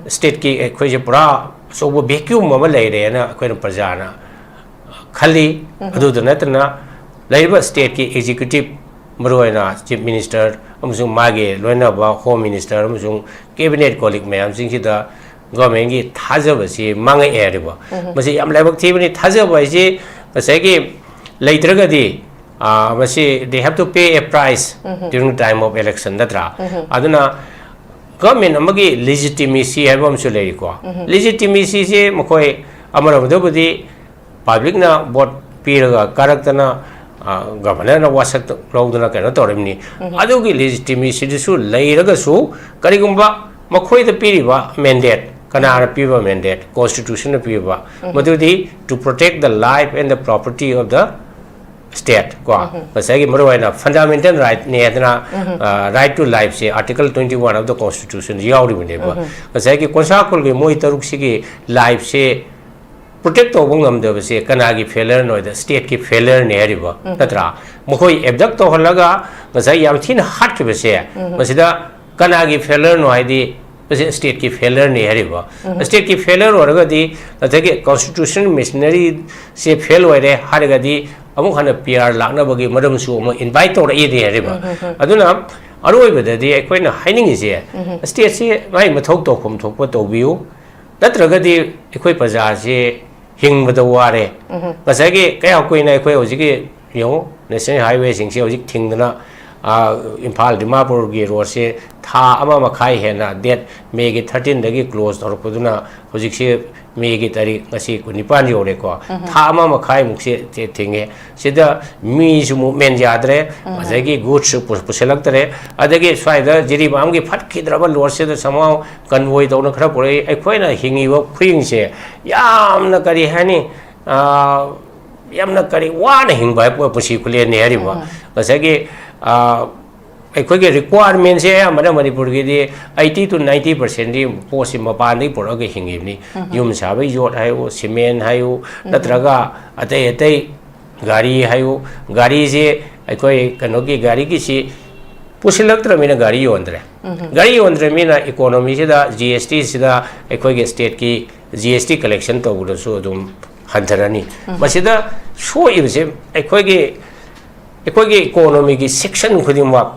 ꯁ꯭ꯇꯦꯠꯀꯤ ꯑꯩꯈꯣꯏꯁꯦ ꯄꯨꯔꯥ ꯑꯆꯧꯕ ꯚꯦꯀ꯭ꯌꯨꯝ ꯑꯃ ꯂꯩꯔꯦꯅ ꯑꯩꯈꯣꯏꯅ ꯄ꯭ꯔꯖꯥꯅ ꯈꯜꯂꯤ꯫ ꯑꯗꯨꯗ ꯅꯠꯇꯅ ꯂꯩꯔꯤꯕ ꯁ꯭ꯇꯦꯠꯀꯤ ꯑꯦꯛꯖꯤꯀ꯭ꯌꯨꯇꯤꯚ, ꯃꯔꯨꯑꯣꯏꯅ ꯆꯤꯐ ꯃꯤꯅꯤꯁꯇꯔ ꯑꯃꯁꯨꯡ ꯃꯥꯒꯤ ꯂꯣꯏꯅꯕ ꯍꯣꯝ ꯃꯤꯅꯤꯁꯇꯔ ꯑꯃꯁꯨꯡ ꯀꯦꯕꯤꯅꯦꯠ ꯀꯣꯂꯤꯛ ꯃꯌꯥꯝꯁꯤꯡꯁꯤꯗ ꯒꯣꯔꯃꯦꯟꯒꯤ ꯊꯥꯖꯕꯁꯤ ꯃꯥꯡꯉꯛꯑꯦ ꯍꯥꯏꯔꯤꯕ꯫ ꯃꯁꯤ ꯌꯥꯝ ꯂꯥꯏꯕꯛ ꯊꯤꯕꯅꯤ꯫ ꯊꯥꯖꯕ ꯍꯥꯏꯁꯤ ꯉꯁꯥꯏꯒꯤ ꯂꯩꯇ꯭ꯔꯒꯗꯤ, ꯑ, ꯃꯁꯤ they have to pay a price during time of election, ꯅꯠꯇ꯭ꯔꯥ? ꯑꯗꯨꯅ ꯒꯣꯔꯃꯦꯟ ꯑꯃꯒꯤ ꯂꯤꯖꯤꯇꯤꯃꯦꯁꯤ ꯍꯥꯏꯕ ꯑꯃꯁꯨ ꯂꯩꯔꯤꯀꯣ꯫ ꯂꯤꯖꯤꯇꯤꯃꯦꯁꯤꯁꯦ ꯃꯈꯣꯏ ꯑꯃꯔꯣꯝꯗꯕꯨꯗꯤ ꯄꯕ꯭ꯂꯤꯛꯅ ꯚꯣꯠ ꯄꯤꯔꯒ ꯀꯥꯔꯛꯇꯅ, ꯑ, ꯒꯚꯔꯅꯔꯅ ꯋꯥꯁꯛ ꯂꯧꯗꯅ ꯀꯩꯅꯣ ꯇꯧꯔꯤꯕꯅꯤ꯫ ꯑꯗꯨꯒꯤ ꯂꯤꯖꯤꯇꯤꯃꯦꯁꯤꯗꯨꯁꯨ ꯂꯩꯔꯒꯁꯨ ꯀꯔꯤꯒꯨꯝꯕ ꯃꯈꯣꯏꯗ ꯄꯤꯔꯤꯕ ꯃꯦꯟꯗꯦꯠ, ꯀꯅꯥꯅ ꯄꯤꯕ ꯃꯦꯟꯗꯦꯠ? ꯀꯣꯟꯁꯇꯤꯇ꯭ꯌꯨꯁꯟꯅ ꯄꯤꯕ꯫ ꯃꯗꯨꯗꯤ to protect the life and the property of the state ꯀꯣ꯫ ꯉꯁꯥꯏꯒꯤ ꯃꯔꯨꯑꯣꯏꯅ ꯐꯟꯗꯥꯃꯦꯟꯇꯦꯜ ꯔꯥꯏꯠꯅꯦ ꯍꯥꯏꯗꯅ, ꯑ, right to lifeꯁꯦ Article twenty one of the Constitution ꯌꯥꯎꯔꯤꯕꯅꯦꯕ꯫ ꯉꯁꯥꯏꯒꯤ ꯀꯣꯟꯁꯥ ꯈꯨꯜꯒꯤ ꯃꯣꯏ ꯇꯔꯨꯛꯁꯤꯒꯤ ꯂꯥꯏꯐꯁꯦ ꯄ꯭ꯔꯣꯇꯦꯛ ꯇꯧꯕ ꯉꯝꯗꯕꯁꯦ ꯀꯅꯥꯒꯤ ꯐꯦꯂꯔꯅꯣ ꯍꯥꯏꯗ ꯁ꯭ꯇꯦꯠꯀꯤ ꯐꯦꯂꯔꯅꯦ ꯍꯥꯏꯔꯤꯕ, ꯅꯠꯇ꯭ꯔꯥ? ꯃꯈꯣꯏ ꯑꯦꯕꯗꯛ ꯇꯧꯍꯜꯂꯒ ꯉꯁꯥꯏ ꯌꯥꯝ ꯊꯤꯅ ꯍꯥꯠꯈꯤꯕꯁꯦ, ꯃꯁꯤꯗ ꯀꯅꯥꯒꯤ ꯐꯦꯂꯔꯅꯣ ꯍꯥꯏꯗꯤ ꯃꯁꯤ ꯁ꯭ꯇꯦꯠꯀꯤ ꯐꯦꯂꯔꯅꯤ ꯍꯥꯏꯔꯤꯕ꯫ ꯁ꯭ꯇꯦꯠꯀꯤ ꯐꯦꯂꯔ ꯑꯣꯏꯔꯒꯗꯤ ꯉꯁꯥꯏꯒꯤ ꯀꯣꯟꯁꯇꯤꯇ꯭ꯌꯨꯁꯅꯦꯜ ꯃꯦꯁꯤꯅꯔꯤꯁꯦ ꯐꯦꯜ ꯑꯣꯏꯔꯦ ꯍꯥꯏꯔꯒꯗꯤ ꯑꯃꯨꯛ ꯍꯟꯅ ꯄꯤ ꯑꯥꯔ ꯂꯥꯛꯅꯕꯒꯤ ꯃꯔꯝꯁꯨ ꯑꯃꯨꯛ ꯏꯟꯚꯥꯏꯠ ꯇꯧꯔꯛꯏꯅꯦ ꯍꯥꯏꯔꯤꯕ꯫ ꯑꯗꯨꯅ ꯑꯔꯣꯏꯕꯗ ꯑꯩꯈꯣꯏꯅ ꯍꯥꯏꯅꯤꯡꯉꯤꯁꯦ, ꯁ꯭ꯇꯦꯠꯁꯤ ꯃꯥꯒꯤ ꯃꯊꯧ ꯇꯧꯐꯝ ꯊꯣꯛꯄ ꯇꯧꯕꯤꯌꯨ, ꯅꯠꯇ꯭ꯔꯒꯗꯤ ꯑꯩꯈꯣꯏ ꯄ꯭ꯔꯖꯥꯁꯤ ꯍꯤꯡꯕꯗ ꯋꯥꯔꯦ꯫ ꯉꯁꯥꯏꯒꯤ ꯀꯌꯥꯝ ꯀꯨꯏꯅ ꯑꯩꯈꯣꯏ ꯍꯧꯖꯤꯛꯀꯤ, ꯌꯦꯡꯉꯨ, ꯅꯦꯁꯅꯦꯜ ꯍꯥꯏꯋꯦꯁꯤꯡꯁꯦ ꯍꯧꯖꯤꯛ ꯊꯤꯡꯗꯅ, ꯑ, ꯏꯝꯐꯥꯜ ꯗꯤꯃꯥꯄꯨꯔꯒꯤ ꯔꯣꯗꯁꯦ ꯊꯥ ꯑꯃ ꯃꯈꯥꯏ ꯍꯦꯟꯅ, ꯗꯦꯠ ꯃꯦꯒꯤ thirteenꯗꯒꯤ ꯀ꯭ꯂꯣꯖ ꯇꯧꯔꯛꯄꯗꯨꯅ ꯍꯧꯖꯤꯛꯁꯦ ꯃꯦꯒꯤ ꯇꯥꯔꯤꯛ ꯉꯁꯤ ꯀꯨꯟꯅꯤꯄꯥꯟ ꯌꯧꯔꯦꯀꯣ꯫ ꯊꯥ ꯑꯃ ꯃꯈꯥꯏꯃꯨꯛꯁꯦ ꯊꯤ-, ꯊꯤꯡꯉꯦ꯫ ꯁꯤꯗ ꯃꯤꯁꯨ ꯃꯨꯞꯃꯦꯟ ꯌꯥꯗ꯭ꯔꯦ, ꯉꯁꯥꯏꯒꯤ ꯒꯨꯗꯁꯨ ꯄꯨ-, ꯄꯨꯁꯤꯜꯂꯛꯇ꯭ꯔꯦ, ꯑꯗꯒꯤ ꯁ꯭ꯋꯥꯏꯗ ꯖꯤꯔꯤꯕꯥꯝꯒꯤ ꯐꯠꯈꯤꯗ꯭ꯔꯕ ꯂꯣꯗꯁꯤꯗ somehow ꯀꯟꯚꯣꯏ ꯇꯧꯅ ꯈꯔ ꯄꯨꯔꯛꯏ꯫ ꯑꯩꯈꯣꯏꯅ ꯍꯤꯡꯉꯤꯕ ꯈꯨꯍꯤꯡꯁꯦ ꯌꯥꯝꯅ, ꯀꯔꯤ ꯍꯥꯏꯅꯤ, ꯑ, ꯌꯥꯝꯅ ꯀꯔꯤ ꯋꯥꯅ ꯍꯤꯡꯕ ꯍꯥꯏꯕ ꯄꯨꯟꯁꯤ ꯈꯨꯂꯦꯟꯅꯤ ꯍꯥꯏꯔꯤꯕ꯫ ꯉꯁꯥꯏꯒꯤ, ꯑ, ꯑꯩꯈꯣꯏꯒꯤ ꯔꯤꯀ꯭ꯋꯥꯌꯔꯃꯦꯟꯁꯦ ꯑꯌꯥꯝꯕꯅ ꯃꯅꯤꯄꯨꯔꯒꯤꯗꯤ eighty to ninety percentꯗꯤ ꯄꯣꯠꯁꯤ ꯃꯄꯥꯟꯗꯒꯤ ꯄꯨꯔꯛꯑꯒ ꯍꯤꯡꯉꯤꯕꯅꯤ꯫ ꯌꯨꯝ ꯁꯥꯕꯒꯤ ꯌꯣꯠ ꯍꯥꯏꯌꯨ, ꯁꯤꯃꯦꯟ ꯍꯥꯏꯌꯨ, ꯅꯠꯇ꯭ꯔꯒ ꯑꯇꯩ ꯑꯇꯩ ꯒꯥꯔꯤ ꯍꯥꯏꯌꯨ, ꯒꯥꯔꯤꯁꯦ ꯑꯩꯈꯣꯏ ꯀꯩꯅꯣꯒꯤ ꯒꯥꯔꯤꯒꯤꯁꯤ ꯄꯨꯁꯤꯜꯂꯛꯇ꯭ꯔꯕꯅꯤꯅ ꯒꯥꯔꯤ ꯌꯣꯟꯗ꯭ꯔꯦ꯫ ꯒꯥꯔꯤ ꯌꯣꯟꯗ꯭ꯔꯕꯅꯤꯅ ꯏꯀꯣꯅꯣꯃꯤꯁꯤꯗ, ꯖꯤ ꯑꯦꯁ ꯇꯤꯁꯤꯗ ꯑꯩꯈꯣꯏꯒꯤ ꯁ꯭ꯇꯦꯠꯀꯤ ꯖꯤ ꯑꯦꯁ ꯇꯤ ꯀꯂꯦꯛꯁꯟ ꯇꯧꯕꯗꯁꯨ ꯑꯗꯨꯝ ꯍꯟꯊꯔꯅꯤ꯫ ꯃꯁꯤꯗ ꯁꯣꯛꯏꯕꯁꯦ ꯑꯩꯈꯣꯏꯒꯤ, ꯑꯩꯈꯣꯏꯒꯤ ꯏꯀꯣꯅꯣꯃꯤꯒꯤ ꯁꯦꯛꯁꯟ ꯈꯨꯗꯤꯡꯃꯛ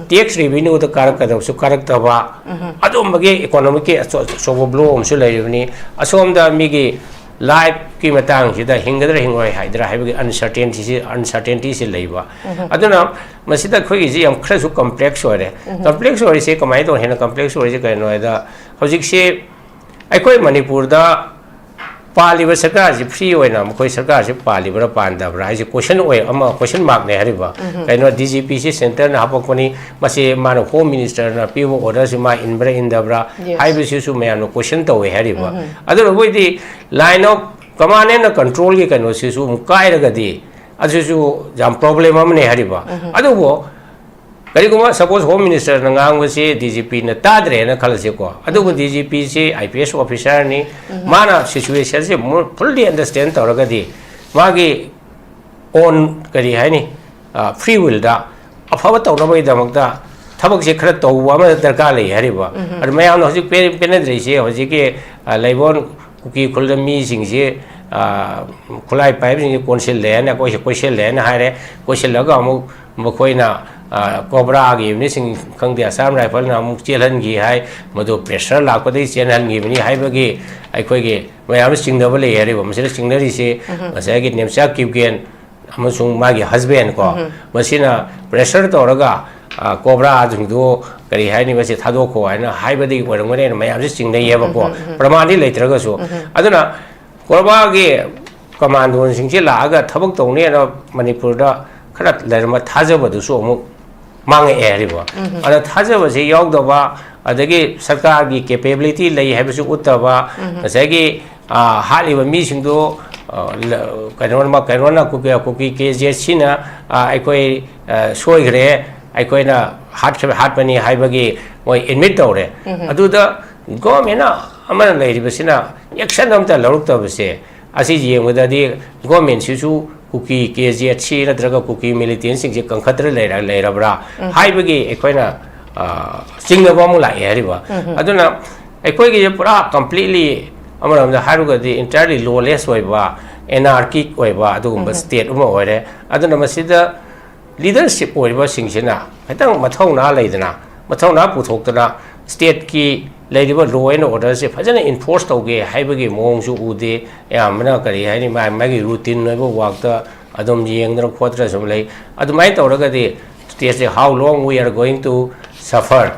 ꯇꯦꯛꯁ ꯔꯦꯚꯤꯅ꯭ꯌꯨꯗ ꯀꯥꯔꯛꯀꯗꯕꯁꯨ ꯀꯥꯔꯛꯇꯕ, ꯑꯗꯨꯝꯕꯒꯤ ꯏꯀꯣꯅꯣꯃꯤꯛꯀꯤ ꯑꯆꯧ-, ꯑꯆꯧꯕ ꯕ꯭ꯂꯣ ꯑꯃꯁꯨ ꯂꯩꯔꯤꯕꯅꯤ꯫ ꯑꯁꯣꯝꯗ ꯃꯤꯒꯤ ꯂꯥꯏꯐꯀꯤ ꯃꯇꯥꯡꯁꯤꯗ ꯍꯤꯡꯒꯗ꯭ꯔꯥ ꯍꯤꯡꯉꯣꯏ ꯍꯥꯏꯗ꯭ꯔꯥ ꯍꯥꯏꯕꯒꯤ ꯑꯟꯁꯔꯇꯦꯟꯇꯤꯁꯤ, ꯑꯟꯁꯔꯇꯦꯟꯇꯤꯁꯤ ꯂꯩꯕ꯫ ꯑꯗꯨꯅ ꯃꯁꯤꯗ ꯑꯩꯈꯣꯏꯒꯤꯁꯤ ꯌꯥꯝ ꯈꯔꯁꯨ ꯀꯝꯄ꯭ꯂꯦꯛꯁ ꯑꯣꯏꯔꯦ꯫ ꯀꯝꯄ꯭ꯂꯦꯛꯁ ꯑꯣꯏꯔꯤꯁꯦ ꯀꯃꯥꯏꯅ ꯇꯧ-, ꯍꯦꯟꯅ ꯀꯝꯄ꯭ꯂꯦꯛꯁ ꯑꯣꯏꯔꯤꯁꯦ ꯀꯩꯅꯣ ꯍꯥꯏꯗ, ꯍꯧꯖꯤꯛꯁꯤ ꯑꯩꯈꯣꯏ ꯃꯅꯤꯄꯨꯔꯗ ꯄꯥꯜꯂꯤꯕ ꯁꯔꯀꯥꯔꯁꯤ ꯐ꯭ꯔꯤ ꯑꯣꯏꯅ ꯃꯈꯣꯏ ꯁꯔꯀꯥꯔꯁꯤ ꯄꯥꯜꯂꯤꯕ꯭ꯔꯥ ꯄꯥꯟꯗꯕ꯭ꯔꯥ ꯍꯥꯏꯁꯦ ꯀꯣꯏꯁꯟ ꯑꯣꯏ-, ꯑꯃ ꯀꯣꯏꯁꯟ ꯃꯥꯔꯛꯅꯦ ꯍꯥꯏꯔꯤꯕ꯫ ꯀꯩꯅꯣ, ꯗꯤ ꯖꯤ ꯄꯤꯁꯤ ꯁꯦꯟꯇꯔꯅ ꯍꯥꯄꯛꯄꯅꯤ, ꯃꯁꯤ ꯃꯥꯅ ꯍꯣꯝ ꯃꯤꯅꯤꯁꯇꯔꯅ ꯄꯤꯕ ꯑꯣꯔꯗꯔꯁꯤ ꯃꯥ ꯏꯟꯕ꯭ꯔꯥ ꯏꯟꯗꯕ꯭ꯔꯥ ꯍꯥꯏꯕꯁꯤꯁꯨ ꯃꯌꯥꯝꯅ ꯀꯣꯏꯁꯟ ꯇꯧꯋꯦ ꯍꯥꯏꯔꯤꯕ꯫ ꯑꯗꯨꯅ ꯑꯩꯈꯣꯏꯗꯤ line of command and controlꯒꯤ ꯀꯩꯅꯣꯁꯤꯁꯨ ꯑꯃꯨꯛ ꯀꯥꯏꯔꯒꯗꯤ ꯑꯗꯨꯁꯨ ꯌꯥꯝ ꯄ꯭ꯔꯣꯕ꯭ꯂꯦꯝ ꯑꯃꯅꯦ ꯍꯥꯏꯔꯤꯕ꯫ ꯑꯗꯨꯕꯨ ꯀꯔꯤꯒꯨꯝꯕ ꯁꯄꯣꯁ ꯍꯣꯝ ꯃꯤꯅꯤꯁꯇꯔꯅ ꯉꯥꯡꯕꯁꯤ ꯗꯤ ꯖꯤ ꯄꯤꯅ ꯇꯥꯗ꯭ꯔꯦꯅ ꯈꯜꯂꯁꯤꯀꯣ, ꯑꯗꯨꯕꯨ D G ꯄꯤꯁꯤ I P S ꯑꯣꯐꯤꯁꯥꯔꯅꯤ, ꯃꯥꯅ ꯁꯤꯆꯨꯋꯦꯁꯟꯁꯤ ꯐꯨꯜꯂꯤ ꯑꯟꯗꯔꯁ꯭ꯇꯦꯟ ꯇꯧꯔꯒꯗꯤ ꯃꯥꯒꯤ ꯑꯣꯟ, ꯀꯔꯤ ꯍꯥꯏꯅꯤ, ꯐ꯭ꯔꯤ ꯋꯤꯜꯗ ꯑꯐꯕ ꯇꯧꯅꯕꯒꯤꯗꯃꯛꯇ ꯊꯕꯛꯁꯦ ꯈꯔ ꯇꯧꯕ ꯑꯃ ꯗꯔꯀꯥꯔ ꯂꯩ ꯍꯥꯏꯔꯤꯕ꯫ ꯑꯗꯨ ꯃꯌꯥꯝꯅ ꯍꯧꯖꯤꯛ ꯄꯦ-, ꯄꯦꯟꯅꯗ꯭ꯔꯤꯁꯦ ꯍꯧꯖꯤꯛꯀꯤ, ꯑ, ꯂꯩꯕꯣꯟ ꯀꯨꯀꯤ ꯈꯨꯜꯗ ꯃꯤꯁꯤꯡꯁꯤ, ꯑ, ꯈꯨꯠꯂꯥꯏ ꯄꯥꯏꯕꯁꯤꯡꯁꯤ ꯀꯣꯟꯁꯤꯜꯂꯦ ꯍꯥꯏꯅ, ꯀꯣꯏꯁꯤ-, ꯀꯣꯏꯁꯤꯜꯂꯦ ꯍꯥꯏꯅ ꯍꯥꯏꯔꯦ꯫ ꯀꯣꯏꯁꯤꯜꯂꯒ ꯑꯃꯨꯛ ꯃꯈꯣꯏꯅ, ꯑ, ꯀꯣꯕ꯭ꯔꯥꯒꯤ ꯌꯨꯅꯤꯠꯁꯤꯡ ꯈꯪꯗꯦ, ꯑꯁꯥꯝ ꯔꯥꯏꯐꯜꯅ ꯑꯃꯨꯛ ꯆꯦꯜꯍꯟꯈꯤ ꯍꯥꯏ, ꯃꯗꯨ ꯄ꯭ꯔꯦꯁꯔ ꯂꯥꯛꯄꯗꯒꯤ ꯆꯦꯜꯍꯟꯈꯤꯕꯅꯤ ꯍꯥꯏꯕꯒꯤ ꯑꯩꯈꯣꯏꯒꯤ ꯃꯌꯥꯝꯅ ꯆꯤꯡꯅꯕ ꯂꯩ ꯍꯥꯏꯔꯤꯕ꯫ ꯃꯁꯤꯗ ꯆꯤꯡꯅꯔꯤꯁꯤ ꯉꯁꯥꯏꯒꯤ ꯅꯦꯝꯆꯥ ꯀꯤꯞꯒꯦꯟ ꯑꯃꯁꯨꯡ ꯃꯥꯒꯤ ꯍꯁꯕꯦꯟ ꯀꯣ, ꯃꯁꯤꯅ ꯄ꯭ꯔꯦꯁꯔ ꯇꯧꯔꯒ, ꯑ, ꯀꯣꯕ꯭ꯔꯥꯁꯤꯡꯗꯨ ꯀꯔꯤ ꯍꯥꯏꯅꯤ, ꯃꯁꯤ ꯊꯥꯗꯣꯛꯈꯣ ꯍꯥꯏꯅ ꯍꯥꯏꯕꯗꯒꯤ ꯑꯣꯏꯔꯝꯒꯅꯤ ꯍꯥꯏꯅ ꯃꯌꯥꯝꯁꯤ ꯆꯤꯡꯅꯩꯌꯦꯕꯀꯣ, ꯄ꯭ꯔꯃꯥꯟꯗꯤ ꯂꯩꯇ꯭ꯔꯒꯁꯨ꯫ ꯑꯗꯨꯅ ꯀꯣꯕ꯭ꯔꯥꯒꯤ ꯀꯃꯥꯟꯗꯣꯁꯤꯡꯁꯤ ꯂꯥꯛꯑꯒ ꯊꯕꯛ ꯇꯧꯅꯤ ꯍꯥꯏꯅ ꯃꯅꯤꯄꯨꯔꯗ ꯈꯔ ꯂꯩꯔꯝꯕ ꯊꯥꯖꯕꯗꯨꯁꯨ ꯑꯃꯨꯛ ꯃꯥꯡꯉꯛꯑꯦ ꯍꯥꯏꯔꯤꯕ꯫ ꯑꯗ ꯊꯥꯖꯕꯁꯤ ꯌꯥꯎꯗꯕ, ꯑꯗꯒꯤ ꯁꯔꯀꯥꯔꯒꯤ ꯀꯦꯄꯦꯕꯤꯂꯤꯇꯤ ꯂꯩ ꯍꯥꯏꯕꯁꯨ ꯎꯠꯇꯕ, ꯉꯁꯥꯏꯒꯤ, ꯑ, ꯍꯥꯠꯂꯤꯕ ꯃꯤꯁꯤꯡꯗꯨ, ꯑ, ꯂ-, ꯀꯩꯅꯣ-, ꯀꯩꯅꯣꯅ, ꯀꯨꯀꯤ, ꯀꯨꯀꯤ ꯀꯦ ꯖꯦ ꯑꯦꯁ ꯁꯤꯅ, ꯑ, ꯑꯩꯈꯣꯏ, ꯑ, ꯁꯣꯏꯈ꯭ꯔꯦ, ꯑꯩꯈꯣꯏꯅ ꯍꯥꯠꯈ꯭ꯔ ꯍꯥꯠꯄꯅꯤ ꯍꯥꯏꯕꯒꯤ ꯃꯣꯏ ꯑꯦꯗꯃꯤꯠ ꯇꯧꯔꯦ꯫ ꯑꯗꯨꯗ ꯒꯣꯔꯃꯦꯟꯅ ꯑꯃꯅ ꯂꯩꯔꯤꯕꯁꯤꯅ ꯑꯦꯛꯁꯟ ꯑꯝꯇ ꯂꯧꯔꯛꯇꯕꯁꯦ, ꯑꯁꯤ ꯌꯦꯡꯕꯗꯗꯤ ꯒꯣꯔꯃꯦꯟꯁꯤꯁꯨ ꯀꯨꯀꯤ ꯀꯦ ꯖꯦꯠ ꯁꯤ ꯅꯠꯇ꯭ꯔꯒ ꯀꯨꯀꯤ ꯃꯤꯂꯤꯇꯦꯟꯁꯤꯡꯁꯦ ꯀꯟꯈꯠꯇꯅ ꯂꯩꯔ ꯂꯩꯔꯕ꯭ꯔꯥ ꯍꯥꯏꯕꯒꯤ ꯑꯩꯈꯣꯏꯅ, ꯑ, ꯆꯤꯡꯅꯕ ꯑꯃꯨꯛ ꯂꯥꯛꯑꯦ ꯍꯥꯏꯔꯤꯕ꯫ ꯑꯗꯨꯅ ꯑꯩꯈꯣꯏꯒꯤꯁꯦ ꯄꯨꯔꯥ ꯀꯝꯄ꯭ꯂꯤꯠꯂꯤ, ꯑꯃꯔꯣꯝꯗ ꯍꯥꯏꯔꯒꯗꯤ ꯏꯟꯇꯥꯌꯔꯂꯤ ꯂꯣꯂꯦꯁ ꯑꯣꯏꯕ, ꯑꯦꯅꯥꯔꯀꯤꯛ ꯑꯣꯏꯕ ꯑꯗꯨꯒꯨꯝꯕ ꯁ꯭ꯇꯦꯠ ꯑꯃ ꯑꯣꯏꯔꯦ꯫ ꯑꯗꯨꯅ ꯃꯁꯤꯗ ꯂꯤꯗꯔꯁꯤꯞ ꯑꯣꯏꯔꯤꯕꯁꯤꯡꯁꯤꯅ ꯈꯤꯇꯪ ꯃꯊꯧꯅꯥ ꯂꯩꯗꯅ, ꯃꯊꯧꯅꯥ ꯄꯨꯊꯣꯛꯇꯅ ꯁ꯭ꯇꯦꯠꯀꯤ ꯂꯩꯔꯤꯕ ꯂꯣ ꯑꯦꯟ ꯑꯣꯔꯗꯔꯁꯦ ꯐꯖꯅ ꯏꯟꯐꯣꯔꯁ ꯇꯧꯒꯦ ꯍꯥꯏꯕꯒꯤ ꯃꯑꯣꯡꯁꯨ ꯎꯗꯦ꯫ ꯑꯌꯥꯝꯕꯅ ꯀꯔꯤ ꯍꯥꯏꯅꯤ, ꯃꯥ-, ꯃꯥꯒꯤ ꯔꯨꯇꯤꯟ ꯑꯣꯏꯕ ꯋꯥꯛꯇ ꯑꯗꯨꯝ ꯌꯦꯡꯗꯅ ꯈꯣꯠꯇꯅ ꯁꯨꯝ ꯂꯩ꯫ ꯑꯗꯨꯃꯥꯏꯅ ꯇꯧꯔꯒꯗꯤ ꯁ꯭ꯇꯦꯠꯁꯦ, how long we are going to suffer,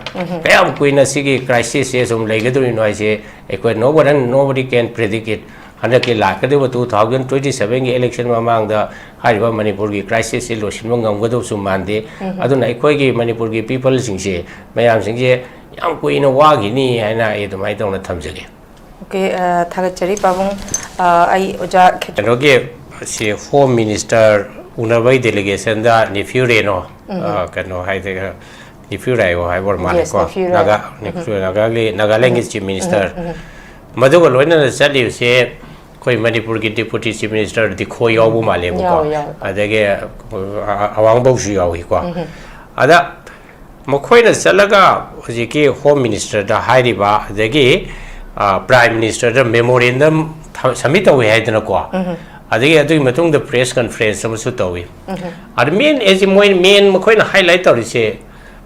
ꯀꯌꯥꯝ ꯀꯨꯏꯅ ꯁꯤꯒꯤ ꯀ꯭ꯔꯥꯏꯁꯤꯁꯁꯦ ꯁꯨꯝ ꯂꯩꯒꯗꯧꯔꯤꯅꯣ ꯍꯥꯏꯁꯦ ꯑꯩꯈꯣꯏ, no one, nobody can predict it꯫ ꯍꯟꯗꯛꯀꯤ ꯂꯥꯛꯀꯗꯧꯔꯤꯕ two thousand twenty sevenꯒꯤ ꯏꯂꯦꯛꯁꯟ ꯃꯃꯥꯡꯗ ꯍꯥꯏꯔꯤꯕ ꯃꯅꯤꯄꯨꯔꯒꯤ ꯀ꯭ꯔꯥꯏꯁꯤꯁꯁꯤ ꯂꯣꯏꯁꯤꯟꯕ ꯉꯝꯒꯗꯧꯕꯁꯨ ꯃꯥꯟꯗꯦ꯫ ꯑꯗꯨꯅ ꯑꯩꯈꯣꯏꯒꯤ ꯃꯅꯤꯄꯨꯔꯒꯤ ꯄꯤꯄꯜꯁꯤꯡꯁꯦ, ꯃꯌꯥꯝꯁꯤꯡꯁꯦ ꯌꯥꯝ ꯀꯨꯏꯅ ꯋꯥꯈꯤꯅꯤ ꯍꯥꯏꯅ ꯑꯩ ꯑꯗꯨꯃꯥꯏꯅ ꯇꯧꯅ ꯊꯝꯖꯒꯦ꯫ ꯑꯣꯀꯦ, ꯑ, ꯊꯥꯒꯠꯆꯔꯤ ꯄꯥꯕꯨꯡ꯫ ꯑ, ꯑꯩ ꯑꯣꯖꯥ ꯈꯦ- ꯀꯩꯅꯣꯒꯤ, ꯁꯤ ꯍꯣꯝ ꯃꯤꯅꯤꯁꯇꯔ ꯎꯅꯕꯒꯤ ꯗꯦꯂꯤꯒꯦꯁꯟꯗ ꯅꯤꯐ꯭ꯌꯨ ꯔꯦꯅꯣ, ꯑ, ꯀꯩꯅꯣ ꯍꯥꯏꯗꯤ, ꯅꯤꯐ꯭ꯌꯨ ꯔꯥꯏꯌꯣ ꯍꯥꯏꯕ ꯑꯣꯏꯔ ꯃꯥꯜꯂꯦꯀꯣ꯫ Yes, ꯅꯤꯐ꯭ꯌꯨ ꯔꯥꯏ꯫ ꯅꯥꯒꯥ, ꯅꯤꯐ꯭ꯌꯨ, ꯅꯥꯒꯥꯒꯤ, ꯅꯥꯒꯥꯂꯦꯟꯒꯤ ꯆꯤꯐ ꯃꯤꯅꯤꯁꯇꯔ꯫ ꯃꯗꯨꯒ ꯂꯣꯏꯅꯅ ꯆꯠꯂꯤꯕꯁꯦ ꯑꯩꯈꯣꯏ ꯃꯅꯤꯄꯨꯔꯒꯤ ꯗꯤꯄꯨꯇꯤ ꯆꯤꯐ ꯃꯤꯅꯤꯁꯇꯔ ꯗꯤꯈꯣ ꯌꯥꯎꯕ ꯃꯥꯜꯂꯦꯕꯀꯣ꯫ ꯌꯥꯎꯋꯦ, ꯌꯥꯎꯋꯦ꯫ ꯑꯗꯒꯤ, ꯑ, ꯑꯋꯥꯡꯕꯧꯁꯨ ꯌꯥꯎꯏꯀꯣ꯫ ꯑꯗ ꯃꯈꯣꯏꯅ ꯆꯠꯂꯒ ꯍꯧꯖꯤꯛꯀꯤ ꯍꯣꯝ ꯃꯤꯅꯤꯁꯇꯔꯗ ꯍꯥꯏꯔꯤꯕ, ꯑꯗꯒꯤ, ꯑ, ꯄ꯭ꯔꯥꯏꯝ ꯃꯤꯅꯤꯁꯇꯔꯗ ꯃꯦꯃꯣꯔꯦꯟꯗꯝ ꯊ-, ꯁꯕꯃꯤꯠ ꯇꯧꯏ ꯍꯥꯏꯗꯅꯀꯣ꯫ ꯑꯗꯒꯤ ꯑꯗꯨꯒꯤ ꯃꯇꯨꯡꯗ ꯄ꯭ꯔꯦꯁ ꯀꯟꯐ꯭ꯔꯦꯟꯁ ꯑꯃꯁꯨ ꯇꯧꯏ꯫ ꯑꯗ ꯃꯦꯟ ꯑꯦꯁ ꯃꯣꯏ ꯃꯦꯟ ꯃꯈꯣꯏꯅ ꯍꯥꯏꯂꯥꯏꯠ ꯇꯧꯔꯤꯁꯦ,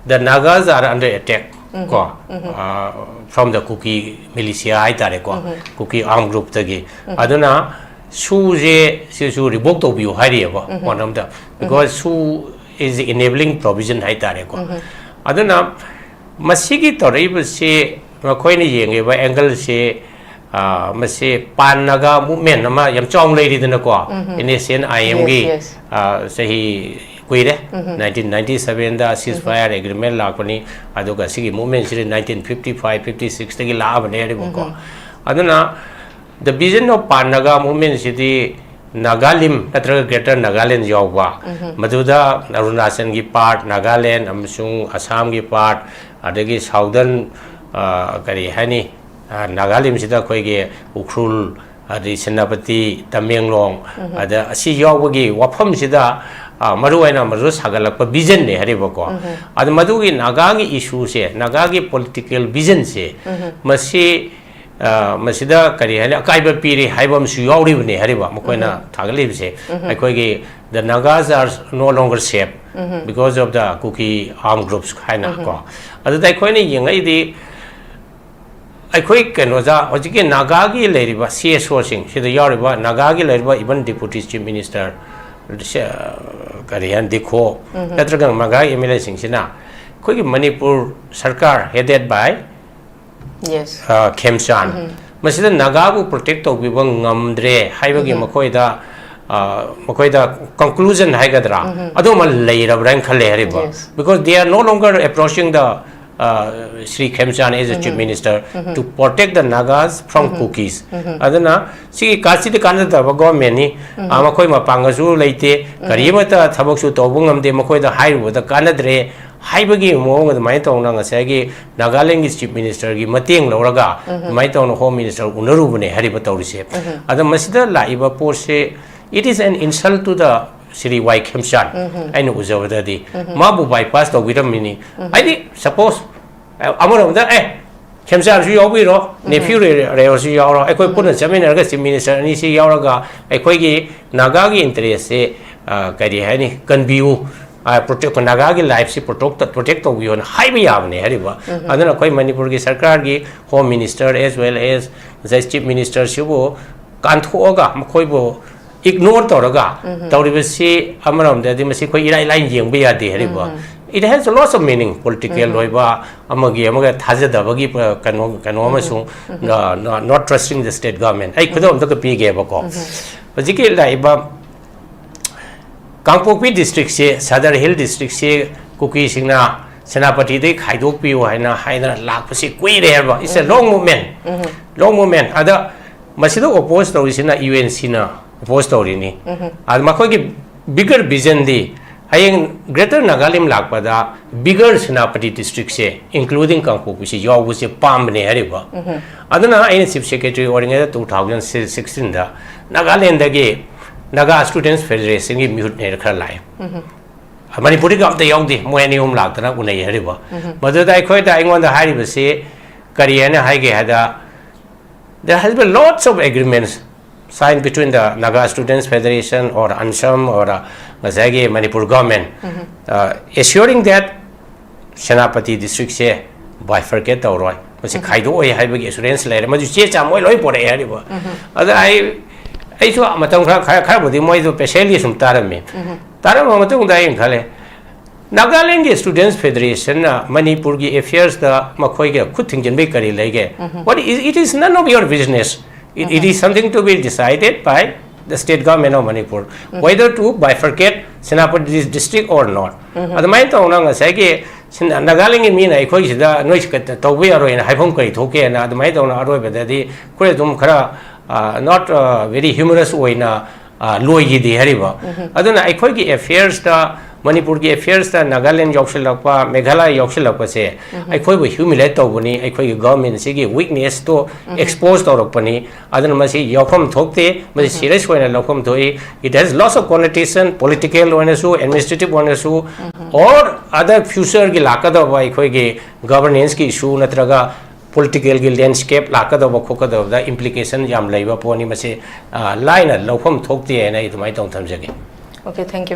the Nagas are under attack ꯀꯣ, ꯑ, from the Kuki militia ꯍꯥꯏꯇꯥꯔꯦꯀꯣ, ꯀꯨꯀꯤ ꯑꯥꯔꯝ ꯒ꯭ꯔꯨꯞꯇꯒꯤ꯫ ꯑꯗꯨꯅ ꯁꯨꯁꯦ ꯁꯤꯁꯨ ꯔꯤꯚꯣꯛ ꯇꯧꯕꯤꯌꯨ ꯍꯥꯏꯔꯤꯑꯕ, ꯃꯔꯝꯗ, because ꯁꯨ is enabling provision ꯍꯥꯏꯇꯥꯔꯦꯀꯣ꯫ ꯑꯗꯨꯅ ꯃꯁꯤꯒꯤ ꯇꯧꯔꯛꯏꯕꯁꯤ ꯃꯈꯣꯏꯅ ꯌꯦꯡꯉꯤꯕ ꯑꯦꯡꯒꯜꯁꯤ, ꯑ, ꯃꯁꯤ ꯄꯥꯟ ꯅꯥꯒꯥ ꯃꯨꯚꯃꯦꯟ ꯑꯃ ꯌꯥꯝ ꯆꯥꯎꯅ ꯂꯩꯔꯤꯗꯅꯀꯣ, ꯑꯦꯟ ꯑꯦꯁ ꯑꯦꯟ ꯑꯥꯏ ꯑꯦꯝꯒꯤ, Yes, yes. ꯑ, ꯆꯍꯤ ꯀꯨꯏꯔꯦ꯫ ꯅꯥꯏꯟꯇꯤꯟ ꯅꯥꯏꯟꯇꯤ ꯁꯕꯦꯟꯗ ceasefire agreement ꯂꯥꯛꯄꯅꯤ, ꯑꯗꯨꯒ ꯁꯤꯒꯤ ꯃꯨꯚꯃꯦꯟꯁꯤꯗꯤ ꯅꯥꯏꯟꯇꯤꯟ ꯐꯤꯐꯇꯤ ꯐꯥꯏꯚ, ꯐꯤꯐꯇꯤ ꯁꯤꯛꯁꯇꯒꯤ ꯂꯥꯛꯑꯕꯅꯦꯕꯀꯣ꯫ ꯑꯗꯨꯅ the vision of Pan Naga movement ꯁꯤꯗꯤ ꯅꯥꯒꯥꯂꯤꯝ ꯅꯠꯇ꯭ꯔꯒ Greater Nagaland ꯌꯥꯎꯕ, ꯃꯗꯨꯗ ꯑꯔꯨꯅꯥꯆꯜꯒꯤ part, ꯅꯥꯒꯥꯂꯦꯟ ꯑꯃꯁꯨꯡ ꯑꯁꯥꯝꯒꯤ part, ꯑꯗꯒꯤ southern, ꯑ, ꯀꯔꯤ ꯍꯥꯏꯅꯤ, ꯑ, ꯅꯥꯒꯥꯂꯤꯝꯁꯤꯗ ꯑꯩꯈꯣꯏꯒꯤ ꯎꯈ꯭ꯔꯨꯜ, ꯑꯗꯩ ꯁꯦꯅꯥꯄꯇꯤ, ꯇꯃꯦꯡꯂꯣꯡ, ꯑꯗ ꯑꯁꯤ ꯌꯥꯎꯕꯒꯤ ꯋꯥꯐꯝꯁꯤꯗ, ꯑ, ꯃꯔꯨ ꯑꯣꯏꯅ ꯃꯗꯨ ꯁꯥꯒꯠꯂꯛꯄ visionꯅꯦ ꯍꯥꯏꯔꯤꯕꯀꯣ꯫ ꯑꯗ ꯃꯗꯨꯒꯤ ꯅꯥꯒꯥꯒꯤ issueꯁꯦ, ꯅꯥꯒꯥꯒꯤ political visionꯁꯦ, ꯃꯁꯤ, ꯑ, ꯃꯁꯤꯗ ꯀꯔꯤ ꯍꯥꯏꯅꯤ, ꯑꯀꯥꯏꯕ ꯄꯤꯔꯤ ꯍꯥꯏꯕ ꯑꯃꯁꯨ ꯌꯥꯎꯔꯤꯕꯅꯦ ꯍꯥꯏꯔꯤꯕ, ꯃꯈꯣꯏꯅ ꯊꯥꯒꯠꯂꯤꯕꯁꯦ꯫ ꯑꯩꯈꯣꯏꯒꯤ "The Nagas are no longer safe because of the Kuki armed groups" ꯍꯥꯏꯅ ꯀꯣ꯫ ꯑꯗꯨꯗ ꯑꯩꯈꯣꯏꯅ ꯌꯦꯡꯉꯛꯏꯗꯤ, ꯑꯩꯈꯣꯏ ꯀꯩꯅꯣꯗ ꯍꯧꯖꯤꯛꯀꯤ ꯅꯥꯒꯥꯒꯤ ꯂꯩꯔꯤꯕ CSOꯁꯤꯡ, ꯁꯤꯗ ꯌꯥꯎꯔꯤꯕ ꯅꯥꯒꯥꯒꯤ ꯂꯩꯔꯤꯕ even Deputy Chief Minister, ꯁꯦ-, ꯀꯔꯤ ꯍꯥꯏꯅ, ꯗꯤꯈꯣ, ꯅꯠꯇ꯭ꯔꯒ ꯅꯥꯒꯥꯒꯤ MLAꯁꯤꯡꯁꯤꯅ ꯑꯩꯈꯣꯏꯒꯤ ꯃꯅꯤꯄꯨꯔ ꯁꯔꯀꯥꯔ headed by, Yes. ꯑ, ꯈꯦꯝꯆꯥꯟ, ꯃꯁꯤꯗ ꯅꯥꯒꯥꯕꯨ protect ꯇꯧꯕꯤꯕ ꯉꯝꯗ꯭ꯔꯦ ꯍꯥꯏꯕꯒꯤ ꯃꯈꯣꯏꯗ, ꯑ, ꯃꯈꯣꯏꯗ conclusion ꯍꯥꯏꯒꯗ꯭ꯔꯥ, ꯑꯗꯨꯃ ꯂꯩꯔꯕ꯭ꯔꯥ ꯍꯥꯏꯅ ꯈꯜꯂꯦ ꯍꯥꯏꯔꯤꯕ꯫ Yes. Because they are no longer approaching the, uh, Shri Khemchand as a chief minister to protect the Nagas from Kukis. ꯑꯗꯨꯅ ꯁꯤꯒꯤ ꯀꯥꯁꯤꯗꯤ ꯀꯥꯟꯅꯗꯕ governmentꯅꯤ꯫ ꯑ, ꯃꯈꯣꯏ ꯃꯄꯥꯡꯒꯜꯁꯨ ꯂꯩꯇꯦ, ꯀꯔꯤ ꯑꯃꯠꯇ ꯊꯕꯛꯁꯨ ꯇꯧꯕ ꯉꯝꯗꯦ, ꯃꯈꯣꯏꯗ ꯍꯥꯏꯔꯨꯕꯗ ꯀꯥꯟꯅꯗ꯭ꯔꯦ ꯍꯥꯏꯕꯒꯤ ꯃꯑꯣꯡ ꯑꯗꯨꯃꯥꯏꯅ ꯇꯧꯅ ꯉꯁꯥꯏꯒꯤ ꯅꯥꯒꯥꯂꯦꯟꯒꯤ Chief Ministerꯒꯤ ꯃꯇꯦꯡ ꯂꯧꯔꯒ ꯑꯗꯨꯃꯥꯏꯅ ꯇꯧꯅ Home Minister ꯎꯅꯔꯨꯕꯅꯦ ꯍꯥꯏꯔꯤꯕ ꯇꯧꯔꯤꯁꯦ꯫ ꯑꯗꯣ ꯃꯁꯤꯗ ꯂꯥꯛꯏꯕ ꯄꯣꯠꯁꯦ, it is an insult to the Shri Y Khemchand, ꯑꯩꯅ ꯎꯖꯕꯗꯗꯤ꯫ ꯃꯥꯕꯨ bypass ꯇꯧꯕꯤꯔꯝꯃꯤꯅꯤ꯫ ꯍꯥꯏꯗꯤ, suppose, ꯑꯃꯔꯣꯝꯗ, "ꯑꯦ, ꯈꯦꯝꯆꯥꯟꯁꯨ ꯌꯥꯎꯕꯤꯔꯣ, nephew ꯔꯦ-, ꯔꯦꯌꯣꯁꯨ ꯌꯥꯎꯔꯣ, ꯑꯩꯈꯣꯏ ꯄꯨꯟꯅ ꯆꯠꯃꯤꯟꯅꯔꯒ Chief Minister ꯑꯅꯤꯁꯤ ꯌꯥꯎꯔꯒ ꯑꯩꯈꯣꯏꯒꯤ ꯅꯥꯒꯥꯒꯤ interestꯁꯦ, ꯑ, ꯀꯔꯤ ꯍꯥꯏꯅꯤ, ꯀꯟꯕꯤꯌꯨ, ꯑ, protect, ꯅꯥꯒꯥꯒꯤ lifeꯁꯤ protect, protect ꯇꯧꯕꯤꯌꯣꯅ" ꯍꯥꯏꯕ ꯌꯥꯕꯅꯦ ꯍꯥꯏꯔꯤꯕ꯫ ꯑꯗꯨꯅ ꯑꯩꯈꯣꯏ ꯃꯅꯤꯄꯨꯔꯒꯤ ꯁꯔꯀꯥꯔꯒꯤ Home Minister as well as ꯉꯁꯥꯏ Chief Ministerꯁꯤꯕꯨ ꯀꯥꯟꯊꯣꯛꯑꯒ ꯃꯈꯣꯏꯕꯨ ignore ꯇꯧꯔꯒ ꯇꯧꯔꯤꯕꯁꯤ ꯑꯃꯔꯣꯝꯗꯗꯤ ꯃꯁꯤ ꯑꯩꯈꯣꯏ ꯏꯔꯥꯏ ꯂꯥꯏꯅ ꯌꯦꯡꯕ ꯌꯥꯗꯦ ꯍꯥꯏꯔꯤꯕ꯫ It has lots of meaning, political ꯑꯣꯏꯕ, ꯑꯃꯒꯤ ꯑꯃꯒ ꯊꯥꯖꯗꯕꯒꯤ, ꯑ, ꯀꯩꯅꯣ, ꯀꯩꯅꯣ ꯑꯃꯁꯨꯡ, not trusting the state government꯫ ꯑꯩ ꯈꯨꯗꯝ ꯑꯝꯇꯒ ꯄꯤꯒꯦꯕꯀꯣ꯫ ꯍꯧꯖꯤꯛꯀꯤ ꯂꯥꯛꯏꯕ ꯀꯥꯡꯄꯣꯛꯄꯤ districtꯁꯦ, Sadar Hill districtꯁꯦ ꯀꯨꯀꯤꯁꯤꯡꯅ ꯁꯦꯅꯥꯄꯇꯤꯗꯒꯤ ꯈꯥꯏꯗꯣꯛꯄꯤꯌꯨ ꯍꯥꯏꯅ, ꯍꯥꯏꯗꯅ ꯂꯥꯛꯄꯁꯤ ꯀꯨꯏꯔꯦ ꯍꯥꯏꯕ꯫ It's a long movement꯫ Long movement꯫ ꯑꯗ ꯃꯁꯤꯗ oppose ꯇꯧꯔꯤꯁꯤꯅ UNCꯅ ꯑꯣꯄꯣꯖ ꯇꯧꯔꯤꯅꯤ꯫ ꯑꯗ ꯃꯈꯣꯏꯒꯤ ꯕꯤꯒꯔ ꯚꯤꯖꯟꯗꯤ ꯍꯌꯦꯡ ꯒ꯭ꯔꯦꯇꯔ ꯅꯥꯒꯥꯂꯦꯟ ꯂꯥꯛꯄꯗ ꯕꯤꯒꯔ ꯁꯦꯅꯥꯄꯇꯤ ꯗꯤꯁꯇ꯭ꯔꯤꯛꯁꯦ, ꯏꯟꯀ꯭ꯂꯨꯗꯤꯡ ꯀꯥꯡꯄꯣꯛꯄꯤꯁꯦ ꯌꯥꯎꯕꯁꯦ ꯄꯥꯝꯕꯅꯦ ꯍꯥꯏꯔꯤꯕ꯫ ꯑꯗꯨꯅ ꯑꯩꯅ ꯆꯤꯐ ꯁꯦꯀ꯭ꯔꯦꯇꯔꯤ ꯑꯣꯏꯔꯤꯉꯩꯗ ꯇꯨ ꯊꯥꯎꯖꯟ ꯁꯤꯛꯁꯇꯤꯟꯗ ꯅꯥꯒꯥꯂꯦꯟꯗꯒꯤ ꯅꯥꯒꯥ ꯁ꯭ꯇꯨꯗꯦꯟꯠꯁ ꯐꯦꯗꯔꯦꯁꯟꯒꯤ ꯃꯤꯍꯨꯠꯅꯦꯅ ꯈꯔ ꯂꯥꯛꯑꯦ꯫ ꯃꯅꯤꯄꯨꯔꯗꯒꯤ ꯑꯝꯇ ꯌꯥꯎꯗꯦ, ꯃꯣꯏ ꯑꯅꯤ ꯑꯍꯨꯝ ꯂꯥꯛꯇꯅ ꯎꯅꯩ ꯍꯥꯏꯔꯤꯕ꯫ ꯃꯗꯨꯗ ꯑꯩꯈꯣꯏꯗ, ꯑꯩꯉꯣꯟꯗ ꯍꯥꯏꯔꯤꯕꯁꯤ ꯀꯔꯤ ꯍꯥꯏꯅ ꯍꯥꯏꯒꯦ ꯍꯥꯏꯗ, there has been lots of agreements signed between the Naga Students Federation or ANSAM or, uh, ꯉꯁꯥꯏꯒꯤ Manipur government, uh, assuring that Senapati ꯗꯤꯁꯇ꯭ꯔꯤꯛꯁꯦ ꯕꯥꯏꯐꯔꯀꯦꯠ ꯇꯧꯔꯣꯏ, ꯃꯁꯤ ꯈꯥꯏꯗꯣꯛꯑꯣꯏ ꯍꯥꯏꯕꯒꯤ ꯑꯦꯁꯨꯔꯦꯟꯁ ꯂꯩꯔꯦ꯫ ꯃꯗꯨ ꯆꯦ ꯆꯥꯡ ꯃꯣꯏ ꯂꯣꯏ ꯄꯣꯔꯛꯑꯦ ꯍꯥꯏꯔꯤꯕ꯫ ꯑꯗ ꯑꯩ, ꯑꯩꯁꯨ ꯃꯇꯝ ꯈꯔ, ꯈꯔ, ꯈꯔꯕꯨꯗꯤ ꯃꯣꯏꯗꯣ ꯄꯦꯁꯦꯟꯂꯤ ꯁꯨꯝ ꯇꯥꯔꯝꯃꯤ꯫ ꯇꯥꯔꯝꯕ ꯃꯇꯨꯡꯗ ꯑꯩꯅ ꯈꯜꯂꯦ, ꯅꯥꯒꯥꯂꯦꯟꯒꯤ ꯁ꯭ꯇꯨꯗꯦꯟꯠꯁ ꯐꯦꯗꯔꯦꯁꯟꯅ ꯃꯅꯤꯄꯨꯔꯒꯤ ꯑꯦꯐꯤꯌꯔꯁꯇ ꯃꯈꯣꯏꯒ ꯈꯨꯠ ꯊꯤꯡꯖꯤꯟꯕꯒꯤ ꯀꯔꯤ ꯂꯩꯒꯦ? What is, it is none of your business. It, it is something to be decided by the state government of Manipur, whether to bifurcate Senapati district or not. ꯑꯗꯨꯃꯥꯏꯅ ꯇꯧꯅ ꯉꯁꯥꯏꯒꯤ ꯁꯤꯟ-, ꯅꯥꯒꯥꯂꯦꯟꯒꯤ ꯃꯤꯅ ꯑꯩꯈꯣꯏꯁꯤꯗ ꯅꯣꯏ ꯁꯤ ꯀ-, ꯇꯧꯕ ꯌꯥꯔꯣꯏꯅ ꯍꯥꯏꯐꯝ ꯀꯔꯤ ꯊꯣꯛꯀꯦꯅ ꯑꯗꯨꯃꯥꯏꯅ ꯇꯧꯅ ꯑꯔꯣꯏꯕꯗꯗꯤ ꯑꯩꯈꯣꯏ ꯑꯗꯨꯝ ꯈꯔ, ꯑ, not, ꯑ, very humorous ꯑꯣꯏꯅ, ꯑ, ꯂꯣꯏꯈꯤꯗꯦ ꯍꯥꯏꯔꯤꯕ꯫ ꯑꯗꯨꯅ ꯑꯩꯈꯣꯏꯒꯤ ꯑꯦꯐꯤꯌꯔꯁꯇ, ꯃꯅꯤꯄꯨꯔꯒꯤ ꯑꯦꯐꯤꯌꯔꯁꯇ ꯅꯥꯒꯥꯂꯦꯟ ꯌꯥꯎꯁꯤꯜꯂꯛꯄ, ꯃꯦꯘꯥꯂꯌꯥ ꯌꯥꯎꯁꯤꯜꯂꯛꯄꯁꯦ ꯑꯩꯈꯣꯏꯕꯨ ꯍ꯭ꯌꯨꯃꯤꯂꯦꯠ ꯇꯧꯕꯅꯤ, ꯑꯩꯈꯣꯏꯒꯤ ꯒꯚꯔꯟꯃꯦꯟꯠꯁꯤꯒꯤ ꯋꯤꯛꯅꯦꯁꯇꯣ ꯑꯦꯛꯁꯄꯣꯖ ꯇꯧꯔꯛꯄꯅꯤ꯫ ꯑꯗꯨꯅ ꯃꯁꯤ ꯌꯥꯎꯐꯝ ꯊꯣꯛꯇꯦ, ꯃꯁꯤ ꯁꯤꯔꯤꯌꯁ ꯑꯣꯏꯅ ꯂꯧꯐꯝ ꯊꯣꯛꯏ꯫ It has lots of connotation, political ꯑꯣꯏꯅꯁꯨ, ꯑꯦꯗꯃꯤꯅꯤꯁꯇ꯭ꯔꯦꯇꯤꯚ ꯑꯣꯏꯅꯁꯨ, or other future-ꯒꯤ ꯂꯥꯛꯀꯗꯕ ꯑꯩꯈꯣꯏꯒꯤ ꯒꯚꯔꯅꯦꯟꯁꯀꯤ ꯏꯁꯨ ꯅꯠꯇ꯭ꯔꯒ ꯄꯣꯂꯤꯇꯤꯀꯦꯜꯒꯤ ꯂꯦꯟꯁ꯭ꯀꯦꯞ ꯂꯥꯛꯀꯗꯕ ꯈꯣꯠꯀꯗꯕꯗ ꯏꯝꯄ꯭ꯂꯤꯀꯦꯁꯟ ꯌꯥꯝ ꯂꯩꯕ ꯄꯣꯠꯅꯤ꯫ ꯃꯁꯤ, ꯑ, ꯂꯥꯏꯅ ꯂꯧꯐꯝ ꯊꯣꯛꯇꯦ ꯍꯥꯏꯅ ꯑꯩ ꯑꯗꯨꯃꯥꯏꯅ ꯇꯧꯅ ꯊꯝꯖꯒꯦ꯫ Okay, thank you very